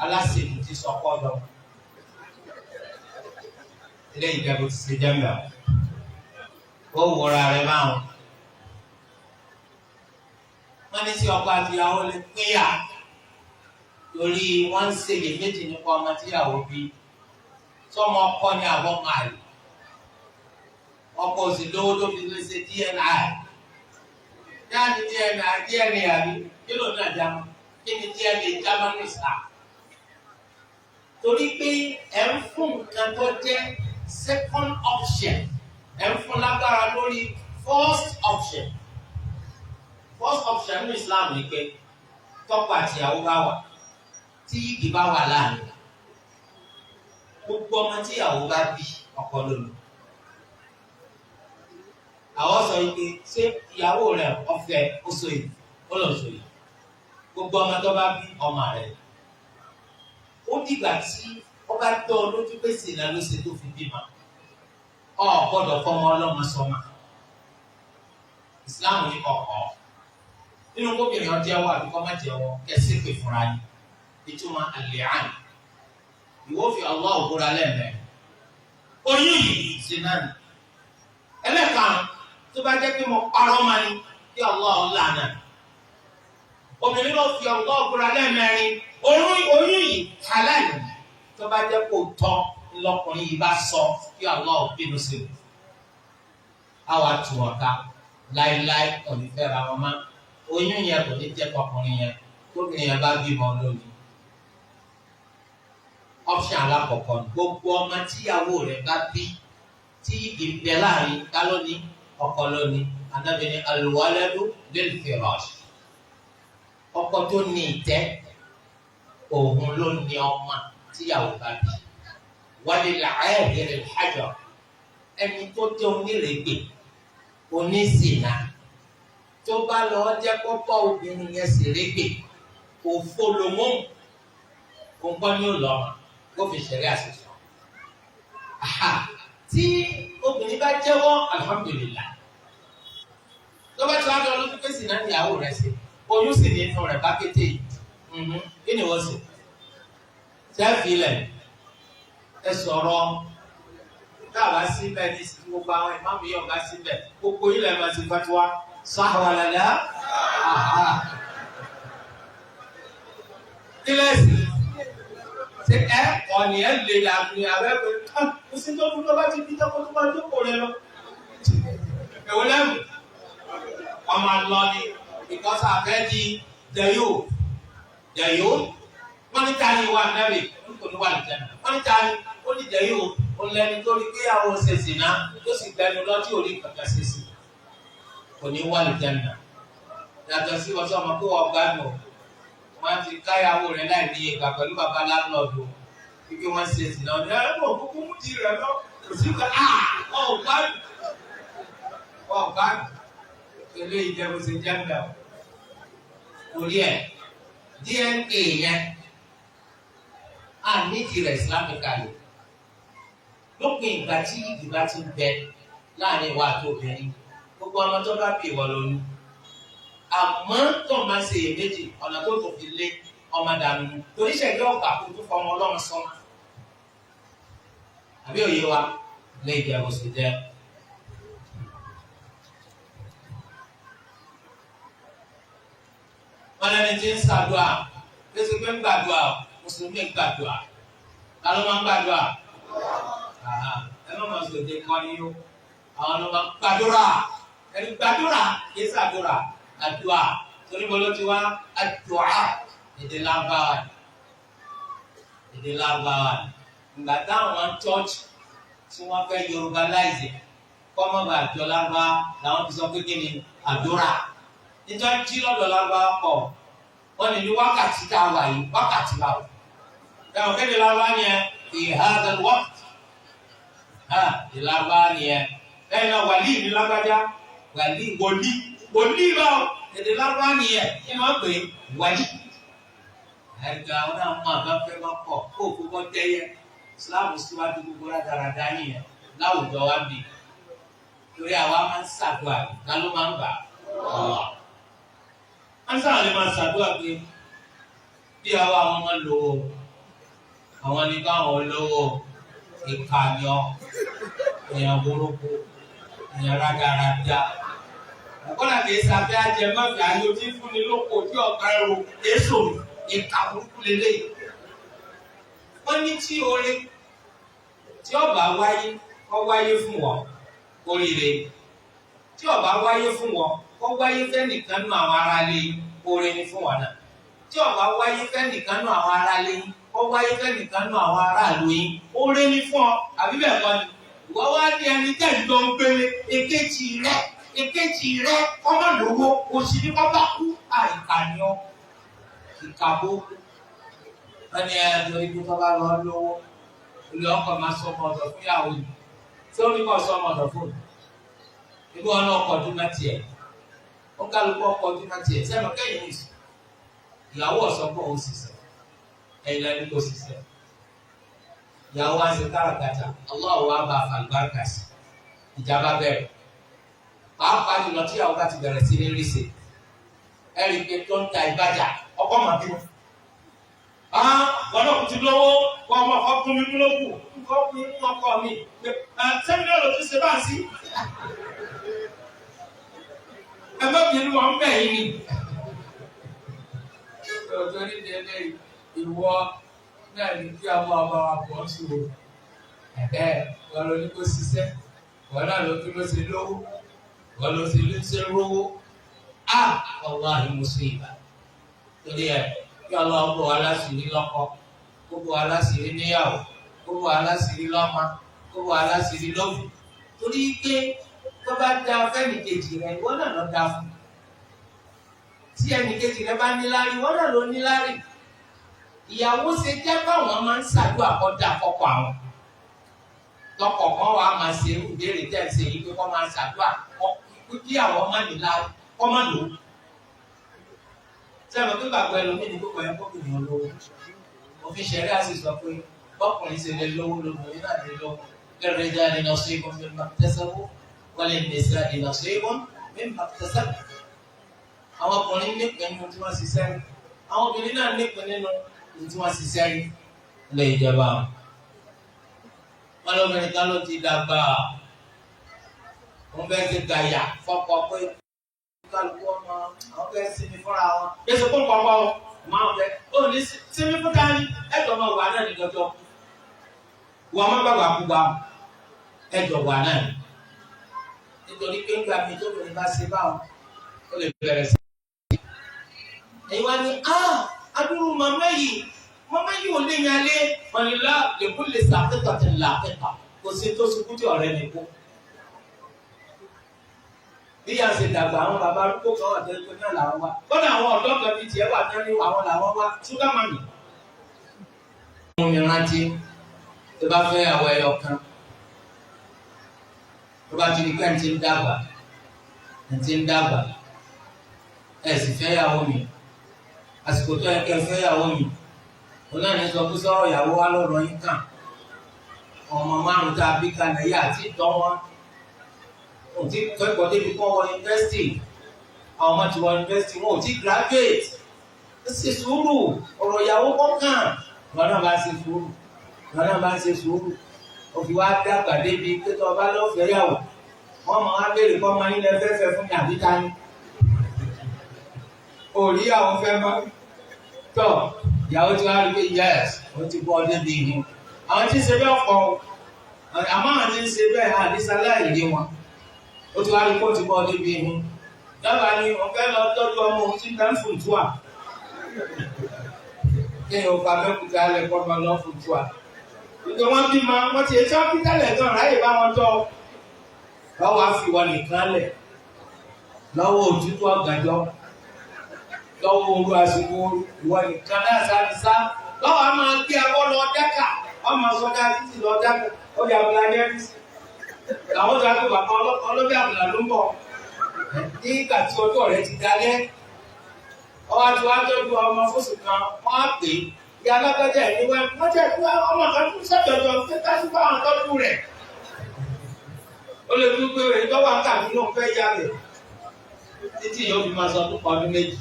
aláṣẹ́lú ti sọkọ́ lọ. Ilé ìjẹ́bù ti ṣe jẹ́mbẹ̀ ó wúra rẹ̀ báwọn. Wọ́n ní sí ọkọ àti ìyàwó lè pínyà torí wọ́n ń ṣèlè méjì nípa ọmọ tíyàwó bí, sọmọ ọkọ ní àbọ̀ máa lò. Ọkọ òsì lówó tó fi lè ṣe DNA. Yáàni DNA, DNA àbí kí ló náà jámọ́? Kí ni DNA jámọ́ ní Islam? Torí pé ẹ̀ ń fún nǹkan tó jẹ́ second option, ẹ̀ ń fún lágbára lórí first option. First option ní Islam ni pé tọ́kọ àtìyàwó bá wà, tí yìgì bá wà láàrin, gbogbo ọmọ tíyàwó bá bí, ọkọ lónìí. Àwọn sọ yìí pé, ṣé ìyàwó rẹ̀ ọ̀fẹ́ ó so yìí, ó lọ so yìí, gbogbo ọmọ tó bá bí, ọmọ rẹ̀. Ó dìgbà tí ó bá tọ́ ọ lójú pé sìnà ló ṣe tó fi bímọ, ọ gbọ́dọ̀ fọmọ ọlọ́mọ sọmọ. Ìsìláàmù ní kọ̀ọ̀kọ́ nínú kóbìnrin ọ jẹ́wọ́ àbí kọ́ má jẹ́wọ́, kẹsí pè fúnra ni. Ìtumọ̀ àlẹ́hàn, ìwọ fi Allah búra lẹ́ẹ̀mẹ́rin, oyún yìí sí náà ni. Ẹlẹ́kan tó bá jẹ́ pé mo parọ́ ma ni, kí Allah lànà. Obìnrin náà fi Allah búra lẹ́ẹ̀mẹ́rin, oyún yìí halal. Tó bá jẹ́ kó tọ́ ńlọkùnrin yìí bá sọ, kí Allah bínú sí i. Àwa tù wọ́n ká láéláé, kò ní fẹ́ ra wọn mọ́. Oyún yẹn kò ní jẹ́ ọkùnrin yẹn. Tóbìnrin yẹn bá bímọ lónìí, option alákọ̀ọ́kọ́ ni gbogbo ọmọ tíyàwó rẹ̀ bá bí, tí ìbẹ láàrin ká lónìí, ọkọ lónìí. Ànábì ní alwaladu lil firash, ọkọ tó ní ìtẹ́, òun ló ní ọmọ tíyàwó bá bí. Walil aahiri al-hajar, ẹni tó jẹ́ onírègbè, onísìnà, tó bá lọ jẹ́ kọ́kọ́ obìnrin yẹn sì régbè, òfo lòmó nǹkan ní ò lọ́mọ kó fi ṣẹlẹ̀ àṣìṣe. Tí obìnrin bá jẹ́wọ́, alhamdulillah. Tó bá ti wá lọ lójú pé sì náà níyàwó rẹ̀ ṣe, oyún sì ní inú rẹ̀ bá kété yìí, kí ni wọ́n sì sẹ́ẹ̀fì ilẹ̀? Ẹ sọ̀rọ̀ káàbá síbẹ̀ ní gbogbo àwọn ìmáàmù yìí, ọ̀gá síbẹ̀, gbogbo ilẹ̀ máa ti fatiwa sáwàlálà kílẹ̀sì ṣe ẹ kọ́ ni ẹ lè dàbí abẹ́ pé kò sí tó dúró bá ti bí tọ́kọ tó máa jókòó rẹ lọ. Èwo lẹ́mù ọmọ lọ ni ìkọ́sà fẹ́ di dẹ̀yò dẹ̀yò. Wọ́n ní ta ni wà nẹ́bì kò ní wà lìjẹ́nà? Wọ́n ní ta ni? Ó ní dẹ̀yò, ó lẹ́ni tó rí kéyàwó ṣe zìnà, tó sì gbẹnu lọ tí ò rí kankan ṣe sí, kò ní wà lìjẹ́nà. Yàtọ̀ sí wọ́n sọ ma kó wọ́n gbádùn. Wọ́n ti káyàwó rẹ̀ láì ní ìgbà pẹ̀lú bàbá láńlọ́ọ̀dù kíkẹ́ wọ́n ṣe sí náà ní ẹ̀rọ kúkú mú ti rẹ̀ lọ kò sí ká ọ̀gbá eléyìí jẹ́ bó ṣe jẹ́ mbẹ́ o. Torí ẹ̀ DNA yẹn a nídìí rẹ̀ islamically lópin ìgbà tí ìgbà ti ń bẹ láàrin ìwà àti obìnrin, gbogbo ọmọ tó bá bí ìwọ lóyún. Àmọ́ tó máa ṣe iyèméjì ọ̀nà tó tó fi lé ọmọ dànù torí ṣẹ̀gbẹ́ ọ̀gbà kó tó fọmọ ọlọ́run sọ. Àbí òye wa lè jẹ́ bó ṣe jẹ́. Wọn lẹni tí ń ṣàdúà lẹsẹ pé ń gbàdúà, mùsùlùmí ń gbàdúà. Ta ló máa ń gbàdúà? Ẹ má máa sòdè kọ́ ni yó. Àwọn ló máa ń gbàdúrà. Ẹni gbàdúrà kì í ṣàdúrà, àdúà. Torí mo ló ti wá àdúà, èdè Lárúbáwá ni. Èdè Lárúbáwá ni. Ìgbà táwọn church tí wọ́n fẹ́ Yorùbá láìsè kọ́ mọ́ bá àjọ Lárúbáwá làwọn fi sọ pé kí ni àdúrà. Nítorí jí lọ́dọ̀ Lárúbáwá pọ̀, wọ́n ní ní wákàtí tá a wà yìí, wákàtí báwò. Ẹ̀wọ̀n kéde Lárúbáwá ni ẹ fi hadha al-waqt. Ìlárúbáwá ni ẹ. Lẹ́yìn náà wàlíì ní lágbájá, wàlíì wòlíì, wòlíì báwo? Èdè Lárúbáwá ni ẹ, kí ni wọ́n pè é? Wàlíì. Ẹ̀ka àwọn náà mọ àbá fẹ́ máa pọ̀ kó òkú kọ́ tẹ́yẹ. Islam síwájú gbogbo rádaràdá yìnyẹn láwùjọ wa bì. Torí àwa máa ń ṣàdúrà, ká ló máa ń gbà? Allah. Wọ́n sábà lè máa ṣàdúrà pé bí àwa àwọn ọmọ lówó, àwọn ní káwọn lówó, ìkànnìọ́, èèyàn burúkú, èèyàn rádaràda. Kọ́lá kìí sábẹ́ ajẹmọ́fẹ́ ayé tí fúnni lóko tí ọ̀gá ẹrù èso ìka burúkú lélẹ́yìí. Wọ́n ní tí oore tí ó bá wáyé kó wáyé fún wọn oríire. Tí ó bá wáyé fún wọn kó wáyé fẹ́nìkan nù àwọn ará ilé yín, oore ni fún wọn náà. Tí ó bá wáyé fẹ́nìkan nù àwọn ará ilé yín, kó wáyé fẹ́nìkan nù àwọn aráàlú yín, oore ni fún ọ. Àbí bẹ́ẹ̀ kọ́ ni? Ìwọ wá ní ẹni tẹ́ ń lọ ń gbélé èkejì rẹ, èkejì rẹ ọmọ lówó òsì ní kọ́ bá kú, àìkà ni ọ. Ìkàbó. Wọ́n ní ẹ torí pé tó bá lọ lówó, olè ọkọ̀ máa sọ ọmọ ọ̀dọ̀ fún ìyàwó yìí. Tí ó ní kọ́ sọ ọmọ ọ̀dọ̀ fún un. Ibi wọn náà kọjú má tiẹ̀. Ó kálukú ọkọjú má tiẹ̀. Sẹ́nu kẹ́yìn ní ìsìn. Ìyàwó ọ̀sọ́ pọ̀ ó ṣiṣẹ́. Ẹ̀yin lẹ́nu kò ṣiṣẹ́. Ìyàwó wa ń ṣe káràkátà. Allah wa bá àfàlùbáríkà sí. Ìjà bá bẹ̀rẹ̀. Pàápàá jùlọ tí ìyàwó bá ti bẹ̀rẹ̀ sí ní rí ṣe. Ẹ rí i pé tó ń ta ìbàjá, ọkọ màá bínú. Wọn náà kò ti lówó, wọn ọmọ ọkọ kún mi lókù, nǹkan kún mú ọkọ mi. Sẹ́mi náà ló tún ṣe báà sí. Ẹ má bínú, wọn bẹ̀ yín ni. Torí délé ìwọ náà ní kí àwọn ọmọ wa pọ̀ sí o. Wọn ló ní kó ṣiṣẹ́, wọn náà ló tún ló ṣe lówó, wọn ló ṣe ló ṣe rówó. Wallahi musiba. Torí ẹ kí Ọlọ́run bò wá láṣìírí lọ́kọ, kó bò wá láṣìírí níyàwó, kó bò wá láṣìírí lọ́mọ, kó bò wá láṣìírí lóbìí. Torí pé tó bá da fẹ́nìkejì rẹ, ìwọ náà lọ da fún. Tí ẹnìkejì rẹ bá níláárí, ìwọ náà ló níláárí. Ìyàwó ṣe jẹ́ báwọn máa ń ṣàdúrà kọ́ da fọ́kọ àwọn. Tọkọ kan wàá máa ṣe irú ìbéèrè tẹ̀ ń ṣe yìí pé kọ́ máa ṣàdúrà kí àwọn má níláárí, kọ́ má lò ó. Sẹ́wọ̀n pé bàbá ẹlòmíì ní gbogbo ẹ̀ kọ́kùnrin olówó. Òfin ṣẹ̀ríà sì sọ pé bọ́kùnrin ṣe lè lówó lóbìnrin náà lè lówó. Lirrijali nasibun mimma iktasabu wa linnisa'i nasibun mimma iktasabna. Àwọn ọkùnrin nípìn nínú tí wọ́n ṣiṣẹ́ rí. Àwọn obìnrin náà nípìn nínú tí wọ́n ṣiṣẹ́ rí. Ilé ìjọba. Wọ́n lóbìnrin kan ló ti dàgbà. Wọ́n fẹ́ ti gàyà fọ́kọ pé kálukú ọmọ àwọn fẹ́ sinmi fúnra wọn. Yéṣu kó kọ̀ọ̀kọ̀ o, máa fẹ́. Ó ní sinmi fún tani, ẹ̀jọ̀ máa wà náà ní dọ́jọ́. Wọ́n má bàbà kú wa, ẹ̀jọ̀ wà náà ní. Nítorí pé ńgbà mi tó lóyún bá ṣe báwọn, ó lè bẹ̀rẹ̀ sí. Ẹ̀yin wá ní, adúrú màmá yìí ò lè yan lé. Wọ́n ní lá lè kú lè sàkẹ́tọ̀ tẹ̀ làkẹ́tọ̀. Kò sí tó ṣubú tí ọ̀rẹ́ mi kú. Bí yà ṣe dàgbà àwọn bàbá arúgbó kan wà tẹ́lẹ̀ pé náà làwọn wá. Kọ́nà àwọn ọ̀dọ́ kan bíi tiẹ̀ wà tẹ́lẹ̀ àwọn làwọn wá ṣúgà màmì. Mú mi rántí tó bá fẹ́ àwọ̀ ẹyọ kan tó bá ti di pé ẹ̀ ti ń dàgbà ẹ̀ ti ń dàgbà ẹ̀ sì fẹ́ yàwó mi àsìkò tó yẹ kẹ́ fẹ́ yàwó mi òun náà ní sọ pé sọ̀rọ̀ ìyàwó wa lọ́rọ̀ yín kàn ọmọ márùn tá a bí kalẹ̀ yá àti tọ́ wọn ò tí kẹ́kọ̀ọ́ débi kọ́ wọ yunifásitì àwọn ọmọ ti wọ yunifásitì wọn ò tí graduate ó sì sùúrù ọ̀rọ̀ ìyàwó kọ́kàn wọn náà bá ṣe sùúrù wọn náà bá ṣe sùúrù ó fi wá dàgbà débi pé tó ọba lọ́fẹ̀ẹ́ yàwó wọn mọ̀ á béèrè kọ́ ọmọ yín lẹ fẹ́fẹ́ fún mi àbí ta ni òrí àwọn fẹ́ mọ́ tọ́ ìyàwó tí wàá rí pé yes ó ti bọ́ débi ìhun àwọn tí ń ṣe bẹ́ẹ̀ pọ̀ àmọ́ àwọn tí ń ṣe bẹ́ẹ̀ àdísáláì rí wọn ó ti wá rí kó ti bọ́ débi ìhun dábàá ni ọ̀fẹ́ lọ tọ́jú ọmọ òun tí ń bẹ́ ń fún túà kéèyàn ó pa mẹ́kúta lẹ̀ kọ́ máa lọ fún túà ìgbà wọn bí ma wọn ti ètò ápítálẹ̀ gan ráyè bá wọn tọ́ lọ́wọ́ á fi wọn nìkan lẹ̀ lọ́wọ́ òtútù ọ̀gànjọ́ lọ́wọ́ ooru àsìkò ooru ìwọ nìkan náà sáré sá lọ́wọ́ a máa gbé abọ́ lọ dẹ́ka wọ́n máa sọ dá títì lọ dẹ́ka ó yà abúlé ní ẹ́fíìsì làwọn tó yà kó bàbá ọlọ́bẹ̀ àbùlà ló ń bọ̀ nígbà tí ọjọ́ rẹ ti dalẹ̀ ọwọ́ àti wàá tọ́jú ọmọ fóṣù kan wọ́n á pè é ìyá alágbájá ẹ̀ ní wọ́n jẹ́ kí ọmọ kan tún ṣàjọjọ pé kásìkò àwọn tọ́jú rẹ̀ ó lè tún pé èyí tó wà ń kàdú náà fẹ́ yá rẹ̀ títí yóò fi máa sọ ọdún kan ọdún méjì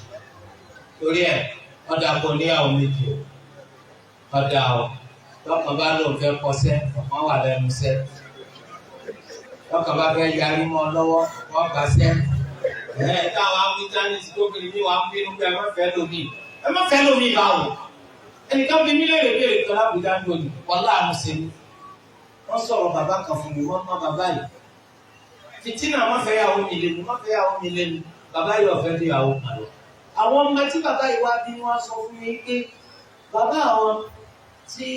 torí ẹ̀ ọ̀dà kò níyàwó méjì o ọ̀dà o tọkàn bá lóun fẹ́ kọsẹ̀ ọ̀kan wà lẹ́nu sẹ́ tọkàn bá fẹ́ yarí mọ́ lọ́wọ́ wọ́n gbà sẹ́ ẹ̀ táwọn awítánì tí tó kiri ní wàá bínú pé ẹ má fẹ́ lómi ẹ má fẹ́ lómi báwo ẹnìkan bí mí léèrè béèrè kan lábùjá ń lòdì wọn láàánú sí mi wọ́n sọ̀rọ̀ bàbá kan fún mi wọ́n mọ bàbá yìí fìtínà wọ́n fẹ́ yàwó mi lé mi wọ́n fẹ́ yàwó mi lé mi bàbá yìí ọ̀fẹ́ tó yàwó kan lọ àwọn ọmọ tí bàbá yìí wá bí wọ́n sọ fún mi pé bàbá àwọn tí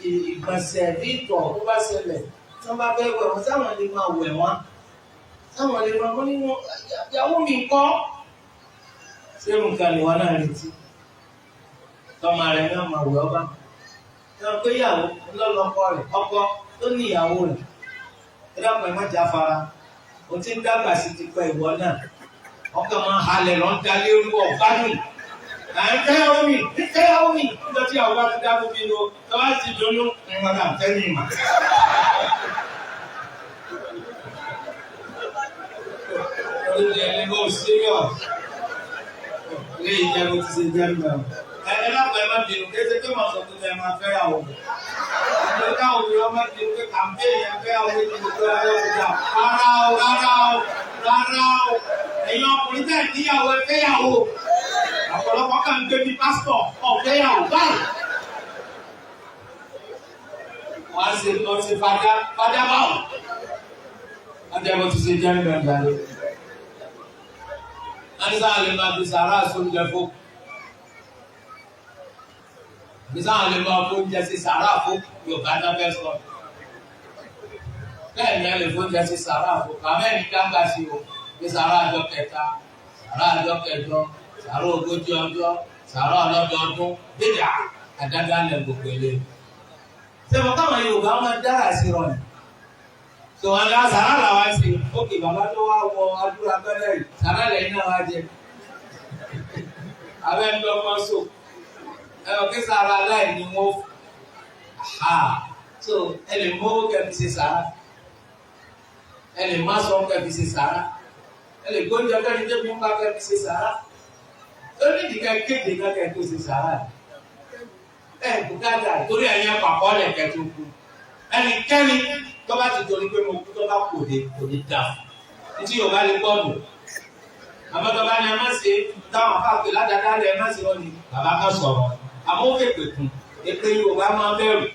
ìgbọ̀nsẹ̀ bí ìtọ̀ tó bá ṣẹlẹ̀ tí wọ́n bá fẹ́ wẹ̀ wọ́n sáwọn lè máa wẹ̀ wọ́n sáwọn lè máa wọ́n ní wọn yàwó mi kọ́ ṣé nǹkan ni wọn náà retí tọmọ rẹ náà máa wẹ̀ ọba náà pé ìyàwó ńlọlọkọ rẹ ọkọ tó ní ìyàwó rẹ ẹ dákun ẹ má já fara o ti ń dàgbà sí ti pẹ́ ìwọ náà ọkàn máa halẹ̀ lọ ń dalé orú ọ̀gbádùn à ń fẹ́ omi ń fẹ́ omi nígbà tí àwọn bá ti dá fún mi lọ tó bá ti dunnú ń wọn náà fẹ́ mi mà. Oúnjẹ ni mo serious. Ilé ìjẹun ti ṣe jẹ́ mi. Ẹ ẹ lápò ẹ má bínú kéṣe pé màá sọ pé ẹ máa fẹ́ àwọn ọmọ. Ìjọba káwọn obìnrin ọmọ bínú pé kàmpéènì ẹ fẹ́ àwọn méjì ló fẹ́ àwọn ọmọ. Rárá o, rárá o, rárá o. Ẹ̀yin ọkùnrin tẹ̀ níyàwó ẹ fẹ́yàwó. Ọ̀pọ̀lọpọ̀ kan ń gbé bí pásítọ̀ ọ̀fẹ́yàwó báyìí. Wọ́n á ṣe lọ sí fadá fadá báwò. Wọ́n jẹ́ bó ti ṣe jẹ́ nígbà gbàlẹ́. Wọ́n ní sáà lè máa fi sàárà sóúnjẹ fún. Ní sáà lè máa fóúnjẹ sí sàárà fún Yorùbá náà fẹ́ sọ. Bẹ́ẹ̀ ni ẹ lè fóúnjẹ sí sàárà fún. Kàmẹ́rin dáńgá sí o. Ní sàárà àjọ kẹta, sàárà àjọ kẹjọ, sàárà ogójì ọjọ́, sàárà ọlọ́dọọdún, bídà àdáda lẹ̀ gbogbo eléyìí. Sẹ́wọ̀n káwọn Yorùbá máa dára sí rọ̀ ni? Sọ wọn lọ sàrà làwọn ṣe ókè bàbá tó wá wọ adúlọ abẹ́rẹ́ yìí sàrà lẹ́yìn náà wá jẹ. Abẹ́ ń dọ́gbọ́n so ẹ ò kí sàrà aláìní wọn ha so ẹ lè mówó kẹfì ṣe sàrà ẹ lè má sọ kẹfì ṣe sàrà ẹ lè gbóúnjẹ kẹfì débi ńlá kẹfì ṣe sàrà lórí ìdíkẹ kéde kẹkẹ tó ṣe sàrà ẹ bùkátà torí ẹ̀yin àpapọ̀ lẹ̀ kẹ́tù kú ẹnikẹ́ni tó bá ti torí pé mo kú tó bá kò dé kò ní dà fún un tí yorùbá lè gbọ́ nù àmọ́ tó bá ní ẹ má ṣe táwọn afáàpè ládàáda lẹ ẹ má ṣe wọn ni bàbá kan sọ̀rọ̀ àmọ́ ó fèpè kún èpè yorùbá máa bẹ̀rù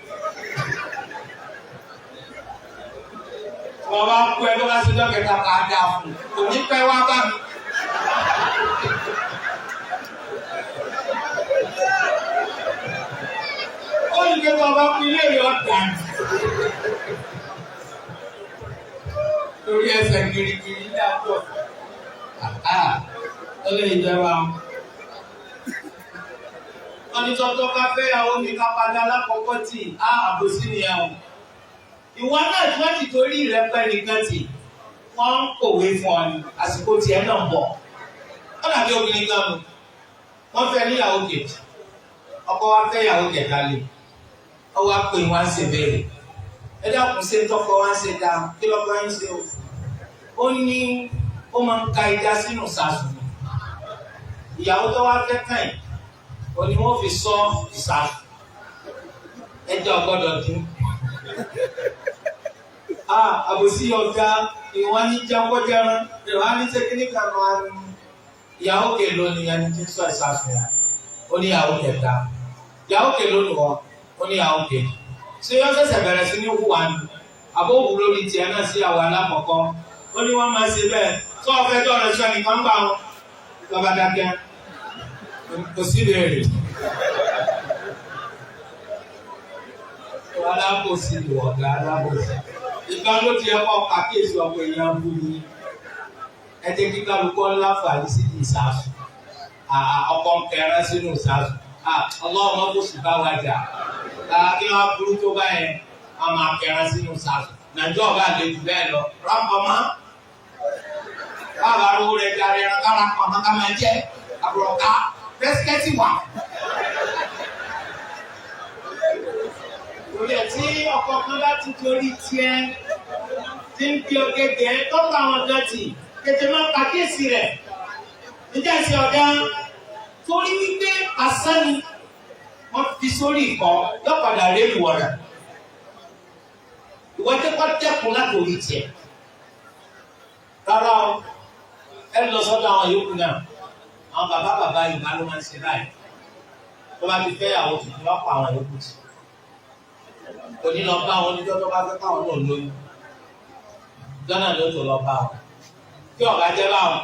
wọn bá kú ẹ tó bá ṣe dọ́kẹ́ta kà á dà fún un kò ní pẹ́ wá bá mi. Ó ní pé tó bá kú ilé rẹ̀ ọ̀dà ni. Torí ẹsẹ̀ girigiri ní àjọ. Ó lè jẹba. Wọ́n ní tọ́tọ́ ká fẹ́yàwó mi ká padà lákọ̀ọ́kọ́ tì á, àbòsí nìyẹn o. Ìwọ náà tí wọ́n ti torí rẹ pẹ́ nìkan tì, wọ́n ń kòwé fún ọ ní àsìkò tiẹ̀ náà ń bọ̀. Wọ́n dàbí obìnrin kan nù. Wọ́n fẹ́ níyàwó kejì. Ọkọ wa fẹ́ yàwó kẹta lé. Ọ wá pè wọ́n á ṣe béèrè. Ẹ dákun, ṣe tọkọ wá ń ṣe dáa? Kí lọ́kọ yín ṣe o? Ó ní ó máa ń ka ìjà sínú sàṣù. Ìyàwó tó wá fẹ́ kàn yìí, ó ní wọ́n fi sọ ìsàṣù. Ẹjọ́ gbọ́dọ̀ dín. Àbòsí ọ̀gá ìwọ́n ní jákọ́jẹ́rán, ìwọ́n ní sẹ́kíníkà máa ń ìyàwó kèlò ni ẹni tí ń sọ ìsàṣù yẹn. Ó ní ìyàwó kẹta. Ìyàwó kèlò nù wọ́n, ó ní ìyàwó kejì. Ṣé yọ ṣẹ̀ṣẹ̀ bẹ̀rẹ̀ sí ní hùwà ni? Àbó wù lórí tiẹ̀ náà sí àwọn alákọ̀ọ́kọ́. Ó ní wọ́n máa ṣe bẹ́ẹ̀. Sọ fẹ́ tó ọ̀rọ̀ sọ nìkan bá wọn. Lọ́ba dákẹ́. Kò sí ìbéèrè. Alábòsí ni ọ̀gá alábòsí. Ìgbà ló ti ẹ̀kọ́ pàkíyèsí ọ̀pọ̀ èèyàn bú ni. Ẹ jẹ́ kí kálukú láǹfààní sí ti ìsàsù. Ọkọ̀ ń kẹran sínú ìsàsù. Ọlọ́run mọ́ kò sì bá wa jà. Kí wọ́n burú tó báyẹn, wọ́n máa kẹran sínú ìsàsù. Nàìjíríà ọba lè jù bẹ́ẹ̀ lọ. Rámpọ̀ mọ́. Báwa arówó rẹ̀ darí ẹran kára pọ̀ mọ́ ká máa jẹ́. Àbùrọ̀ká bẹ́sikẹ́tì wà. Torí ẹ̀ tí ọkọ̀ kan bá ti torí tiẹ̀ tí ń fi ọ̀gẹ̀gẹ̀ tọ́ka àwọn kan tì, tètè máa pàkíyèsí rẹ̀. Níjà sí ọ̀gá torí wípé asán ni wọ́n fi sórí ìkọ́ lọ́padà rélù wọ̀rà. Ìwọ jẹ́ kó dẹ́kun láti orí tiẹ̀. Rárá o, ẹ lọ sọ́dọ̀ àwọn yòókù náà. Àwọn bàbá bàbá Yorùbá ló máa ń ṣe báyìí. Tó bá ti fẹ́ àwọn tuntun, wọ́n pa àwọn yòókù tì. Kò ní lọ bá wọn níjọ́ tó bá fẹ́ káwọn náà lóyún. Jọ́nà ló tó lọ bá wọn. Tí ọ̀gá jẹ́ báwọn,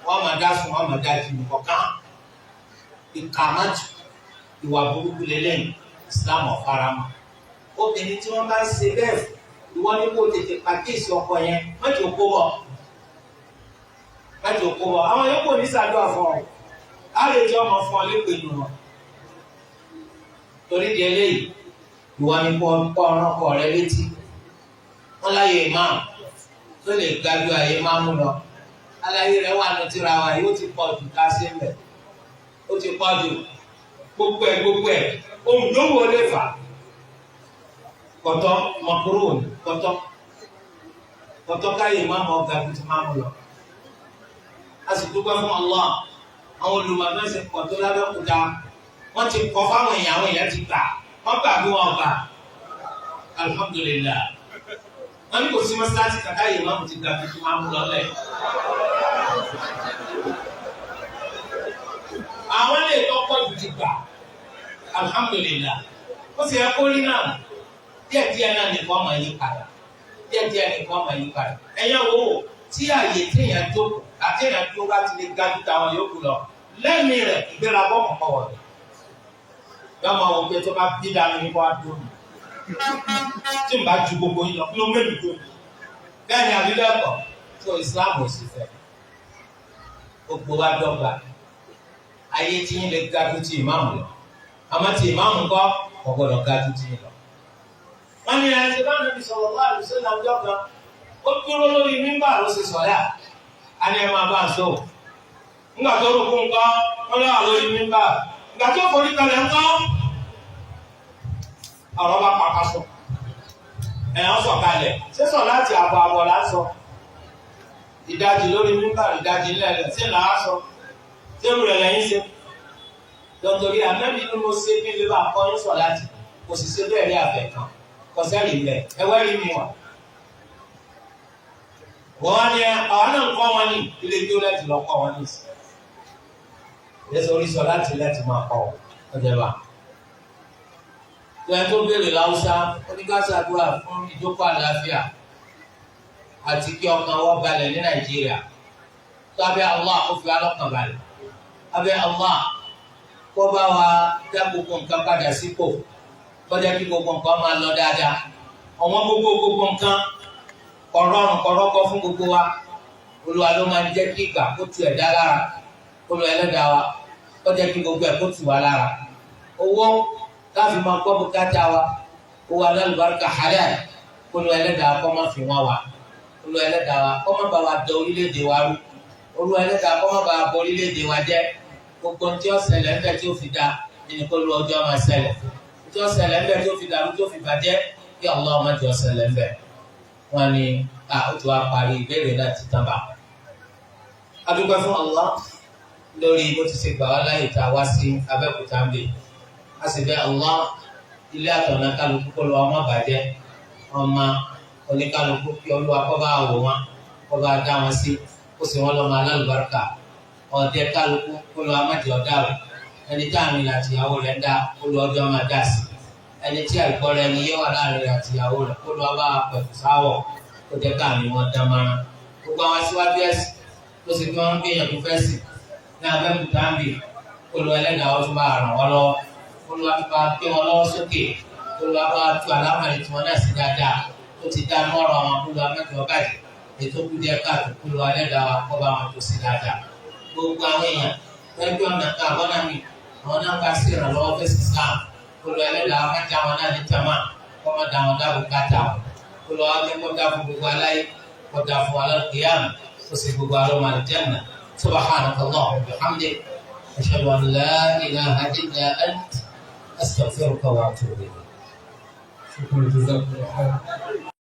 wọ́n máa dá sùn, wọ́n máa dá jù kọ̀ọ̀kan. Ìkà má jù, ìwà burúkú lélẹ́yìn, Islam ọ̀faramọ́. Obìnrin tí wọ́n bá ń ṣe bẹ́ẹ̀ fún, ìwọ ní kó tètè pàkíyèsí ọkọ yẹn, má jẹ́ kó bọ̀. Má jẹ́ kó bọ̀. Àwọn yòókù ní sàdúrà fún ọ. Á lè jẹ́ ọmọ fún ọ lépè nù wọn. Torí di eléyìí, ìwọ ni kó kọ́ ọ̀rán ọkọ rẹ létí. Wọ́n láyé ìmáàmù tó lè gbájú ayé máàmù lọ. Aláyé rẹ̀ wà ní tíra wa yóò ti pọ̀ jù ká sí mbẹ̀. Ó ti pọ̀ jù gbogbo ẹ̀ gbogbo ẹ̀. Ohun yòówù ó lè fà. Kọ̀tọ́ mọ̀kúrò ní kọ̀tọ́. Kọ̀tọ́ káyé ìmáàmù ọ̀gá tó ti máàmù lọ. A sì dúpẹ́ fún Allah. Àwọn olùmọ̀ ṣe pọ̀ tó lábẹ́òkúta. Wọ́n ti kọ́ fáwọn èèyàn, àwọn èèyàn ti gbà. Wọ́n gbà bí wọ́n gbà. Alhamdulillah. Wọ́n ní kò sí mọ́sálásí kàkà yìí máàmù ti ga tuntun máàmù lọ́lẹ̀. Àwọn lè tọ́kọ̀ jù ti gbà. Alhamdulillah. Ó sì yẹ kó rí náà. Díẹ̀díẹ̀ náà nìkan máa yí padà. Díẹ̀díẹ̀ nìkan máa yí padà. Ẹ̀yẹ́ wo tí àyè téèyàn jókòó àti èèyàn tó bá ti lè ga ju tàwọn yòókù lọ. Lẹ́mìí rẹ̀ ìgbéra bọ́ kọ̀kọ́ wọ̀ ni. Yọ máa wọ pé tó bá bí dànù ní kó wá dúró mi. Tí n bá ju gbogbo yín lọ, kí ló mẹ́rin tó mi? Bẹ́ẹ̀ ni àbí bẹ́ẹ̀ kọ́, tó Islam ò sì fẹ́. Gbogbo wa dọ́gba. Ayé tí yín lè ga ju ti ìmáàmù lọ. Àmọ́ ti ìmáàmù kọ́, kò gbọ́dọ̀ ga ju ti yín lọ. Wọ́n ní ẹ̀ ṣe bá Nàbí sallallahu alaihi wasallam ọjọ́ kan. Ó dúró lórí mímbà ló ṣe sọ̀lá. A ní ẹ máa bá a sọ. Nígbà tó rúkú ńkọ́, wọ́n lọ́wọ́ lórí mímbà. Ìgbà tó forí kalẹ̀ ńkọ́, ọ̀rọ̀ bá pàkà sọ. Ẹ̀yàn sọ kalẹ̀. Ṣé sọ láti àbọ̀ àbọ̀ là ń sọ? Ìdajì lórí mímbà, ìdajì ńlẹ̀ ṣé là á sọ? Ṣé irú rẹ̀ lẹ́yìn ṣe? Dọ̀tòrí ànábì ni mo ṣe bí lè bá kọ́ yín sọ láti. Kò sì ṣe bẹ́ẹ̀ rí àfẹ́ kan. Kò sẹ́rì ilẹ̀. Ẹwẹ́ rí mi wà. Wọ́n ní àwọn náà ń kọ́ wọn ní ilé kí ó láti lọ kọ́ wọn ní ìsìn. Ìyẹ́sọ̀ orí sọ láti láti máa kọ́ ọjọ́ bá. Ìyẹn tó béèrè láwùsá, ó ní ká ṣàdúrà fún ìjókòó àlàáfíà àti kí ọkàn wọ́n balẹ̀ ní Nàìjíríà. Tó abẹ́ Allah kó fi alọ́kàn balẹ̀. Abẹ́ Allah kó bá wa dá gbogbo nǹkan padà sípò. Kó jẹ́ kí gbogbo nǹkan máa lọ dáadáa. Ọ̀wọ́n gbogbo gbogbo nǹkan Kọ̀rọ̀rùn kọ̀rọ̀kọ̀ fún gbogbo wa. Olúwa ló máa ń jẹ́ kí ìgbà kó tu ẹ̀dá lára. Olúwa ẹlẹ́dàá wa kó jẹ́ kí gbogbo ẹ̀ kó tù wá lára. Owó káfí máa gbọ́ bùkátà wa, owó alálùbáríkà halal, Olúwa ẹlẹ́dàá kó má fi wọ́n wa. Olúwa ẹlẹ́dàá wa kó má bá wa dọ orílẹ̀-èdè wa rú. Olúwa ẹlẹ́dàá kó má bá wa bọ orílẹ̀-èdè wa jẹ́. Gbogbo ohun tí ó ṣẹlẹ̀ ńbẹ tí ó fi da ẹni kó lu ọjọ́ máa ṣẹlẹ̀. Tí ó ṣẹlẹ̀ ńbẹ tí ó fi dàrú tí ó fi bàjẹ́, kí Allah má jẹ́ ó ṣẹlẹ̀ ńbẹ. Wọ́n ní ó ti wá parí ìbéèrè náà ti tán bá. A dúpẹ́ fún Allah lórí bó ti ṣe gbà wá láyè tá a wá sí Abẹ́òkúta ń bè. A sì bẹ̀ Allah, ilé àtọ̀nà kálukú kó lọ ọmọ bàjẹ́, ọmọ oníkálukú kí Olúwa kó bá wò wọn, kó bá dá wọn sí, kó sì wọn lọ́mọ alálùbáríkà. Ọ̀dẹ kálukú kó lọ amájẹ ọ̀dà rẹ̀. Ẹni tí àmì àti ìyàwó rẹ̀ ń dá, kó lọ ọjọ́ máa dá sí. Ẹni tí àìgbọ́ra ẹni yé wà láàrin rẹ̀ àti ìyàwó rẹ̀, kó lọ bá pẹ̀tù sáwọ̀, kó jẹ́ káàmì wọn dán mọ́ra. Gbogbo àwọn aṣíwájú ẹ̀sìn tó sì fi wọn gbìyànjú fẹ́ sí ní Abẹ́òkúta ń bì, kó lọ ẹlẹ́dàá wọn tún bá ràn wọ́n lọ́wọ́, kó lọ bá gbé wọn lọ́wọ́ sókè, kó lọ bá tu àlámọ̀rí tí wọn náà sí dáadáa tó ti dá mọ́rọ̀ wọn, kó lọ mẹ́jọ bàjẹ́ ètò kú díẹ̀ káàtó, kó lọ ẹlẹ́dàá wa kó bá wọn tó sí dáadáa. Gbogbo àwọn èèyàn lẹ́gbẹ́ ọ̀nà kan àbọ̀nà mi, àwọn náà bá sí ìrànlọ́wọ́ fẹ́ sí Islam, kó lọ ẹlẹ́dàá má já wọn náà ní tàmá, kó má dá wọn dáàbò káàtà wọn, kó lọ wá kó dá fún gbogbo aláyé, kó dá fún alákìyàmù, kó sì gbogbo alọ́mọ àlùjánnà. Subhanaka Allahumma wa bihamdik, ashhadu an la ilaha illa ant, astaghfiruka wa atubu ilayk. شكرا، جزاكم الله خير.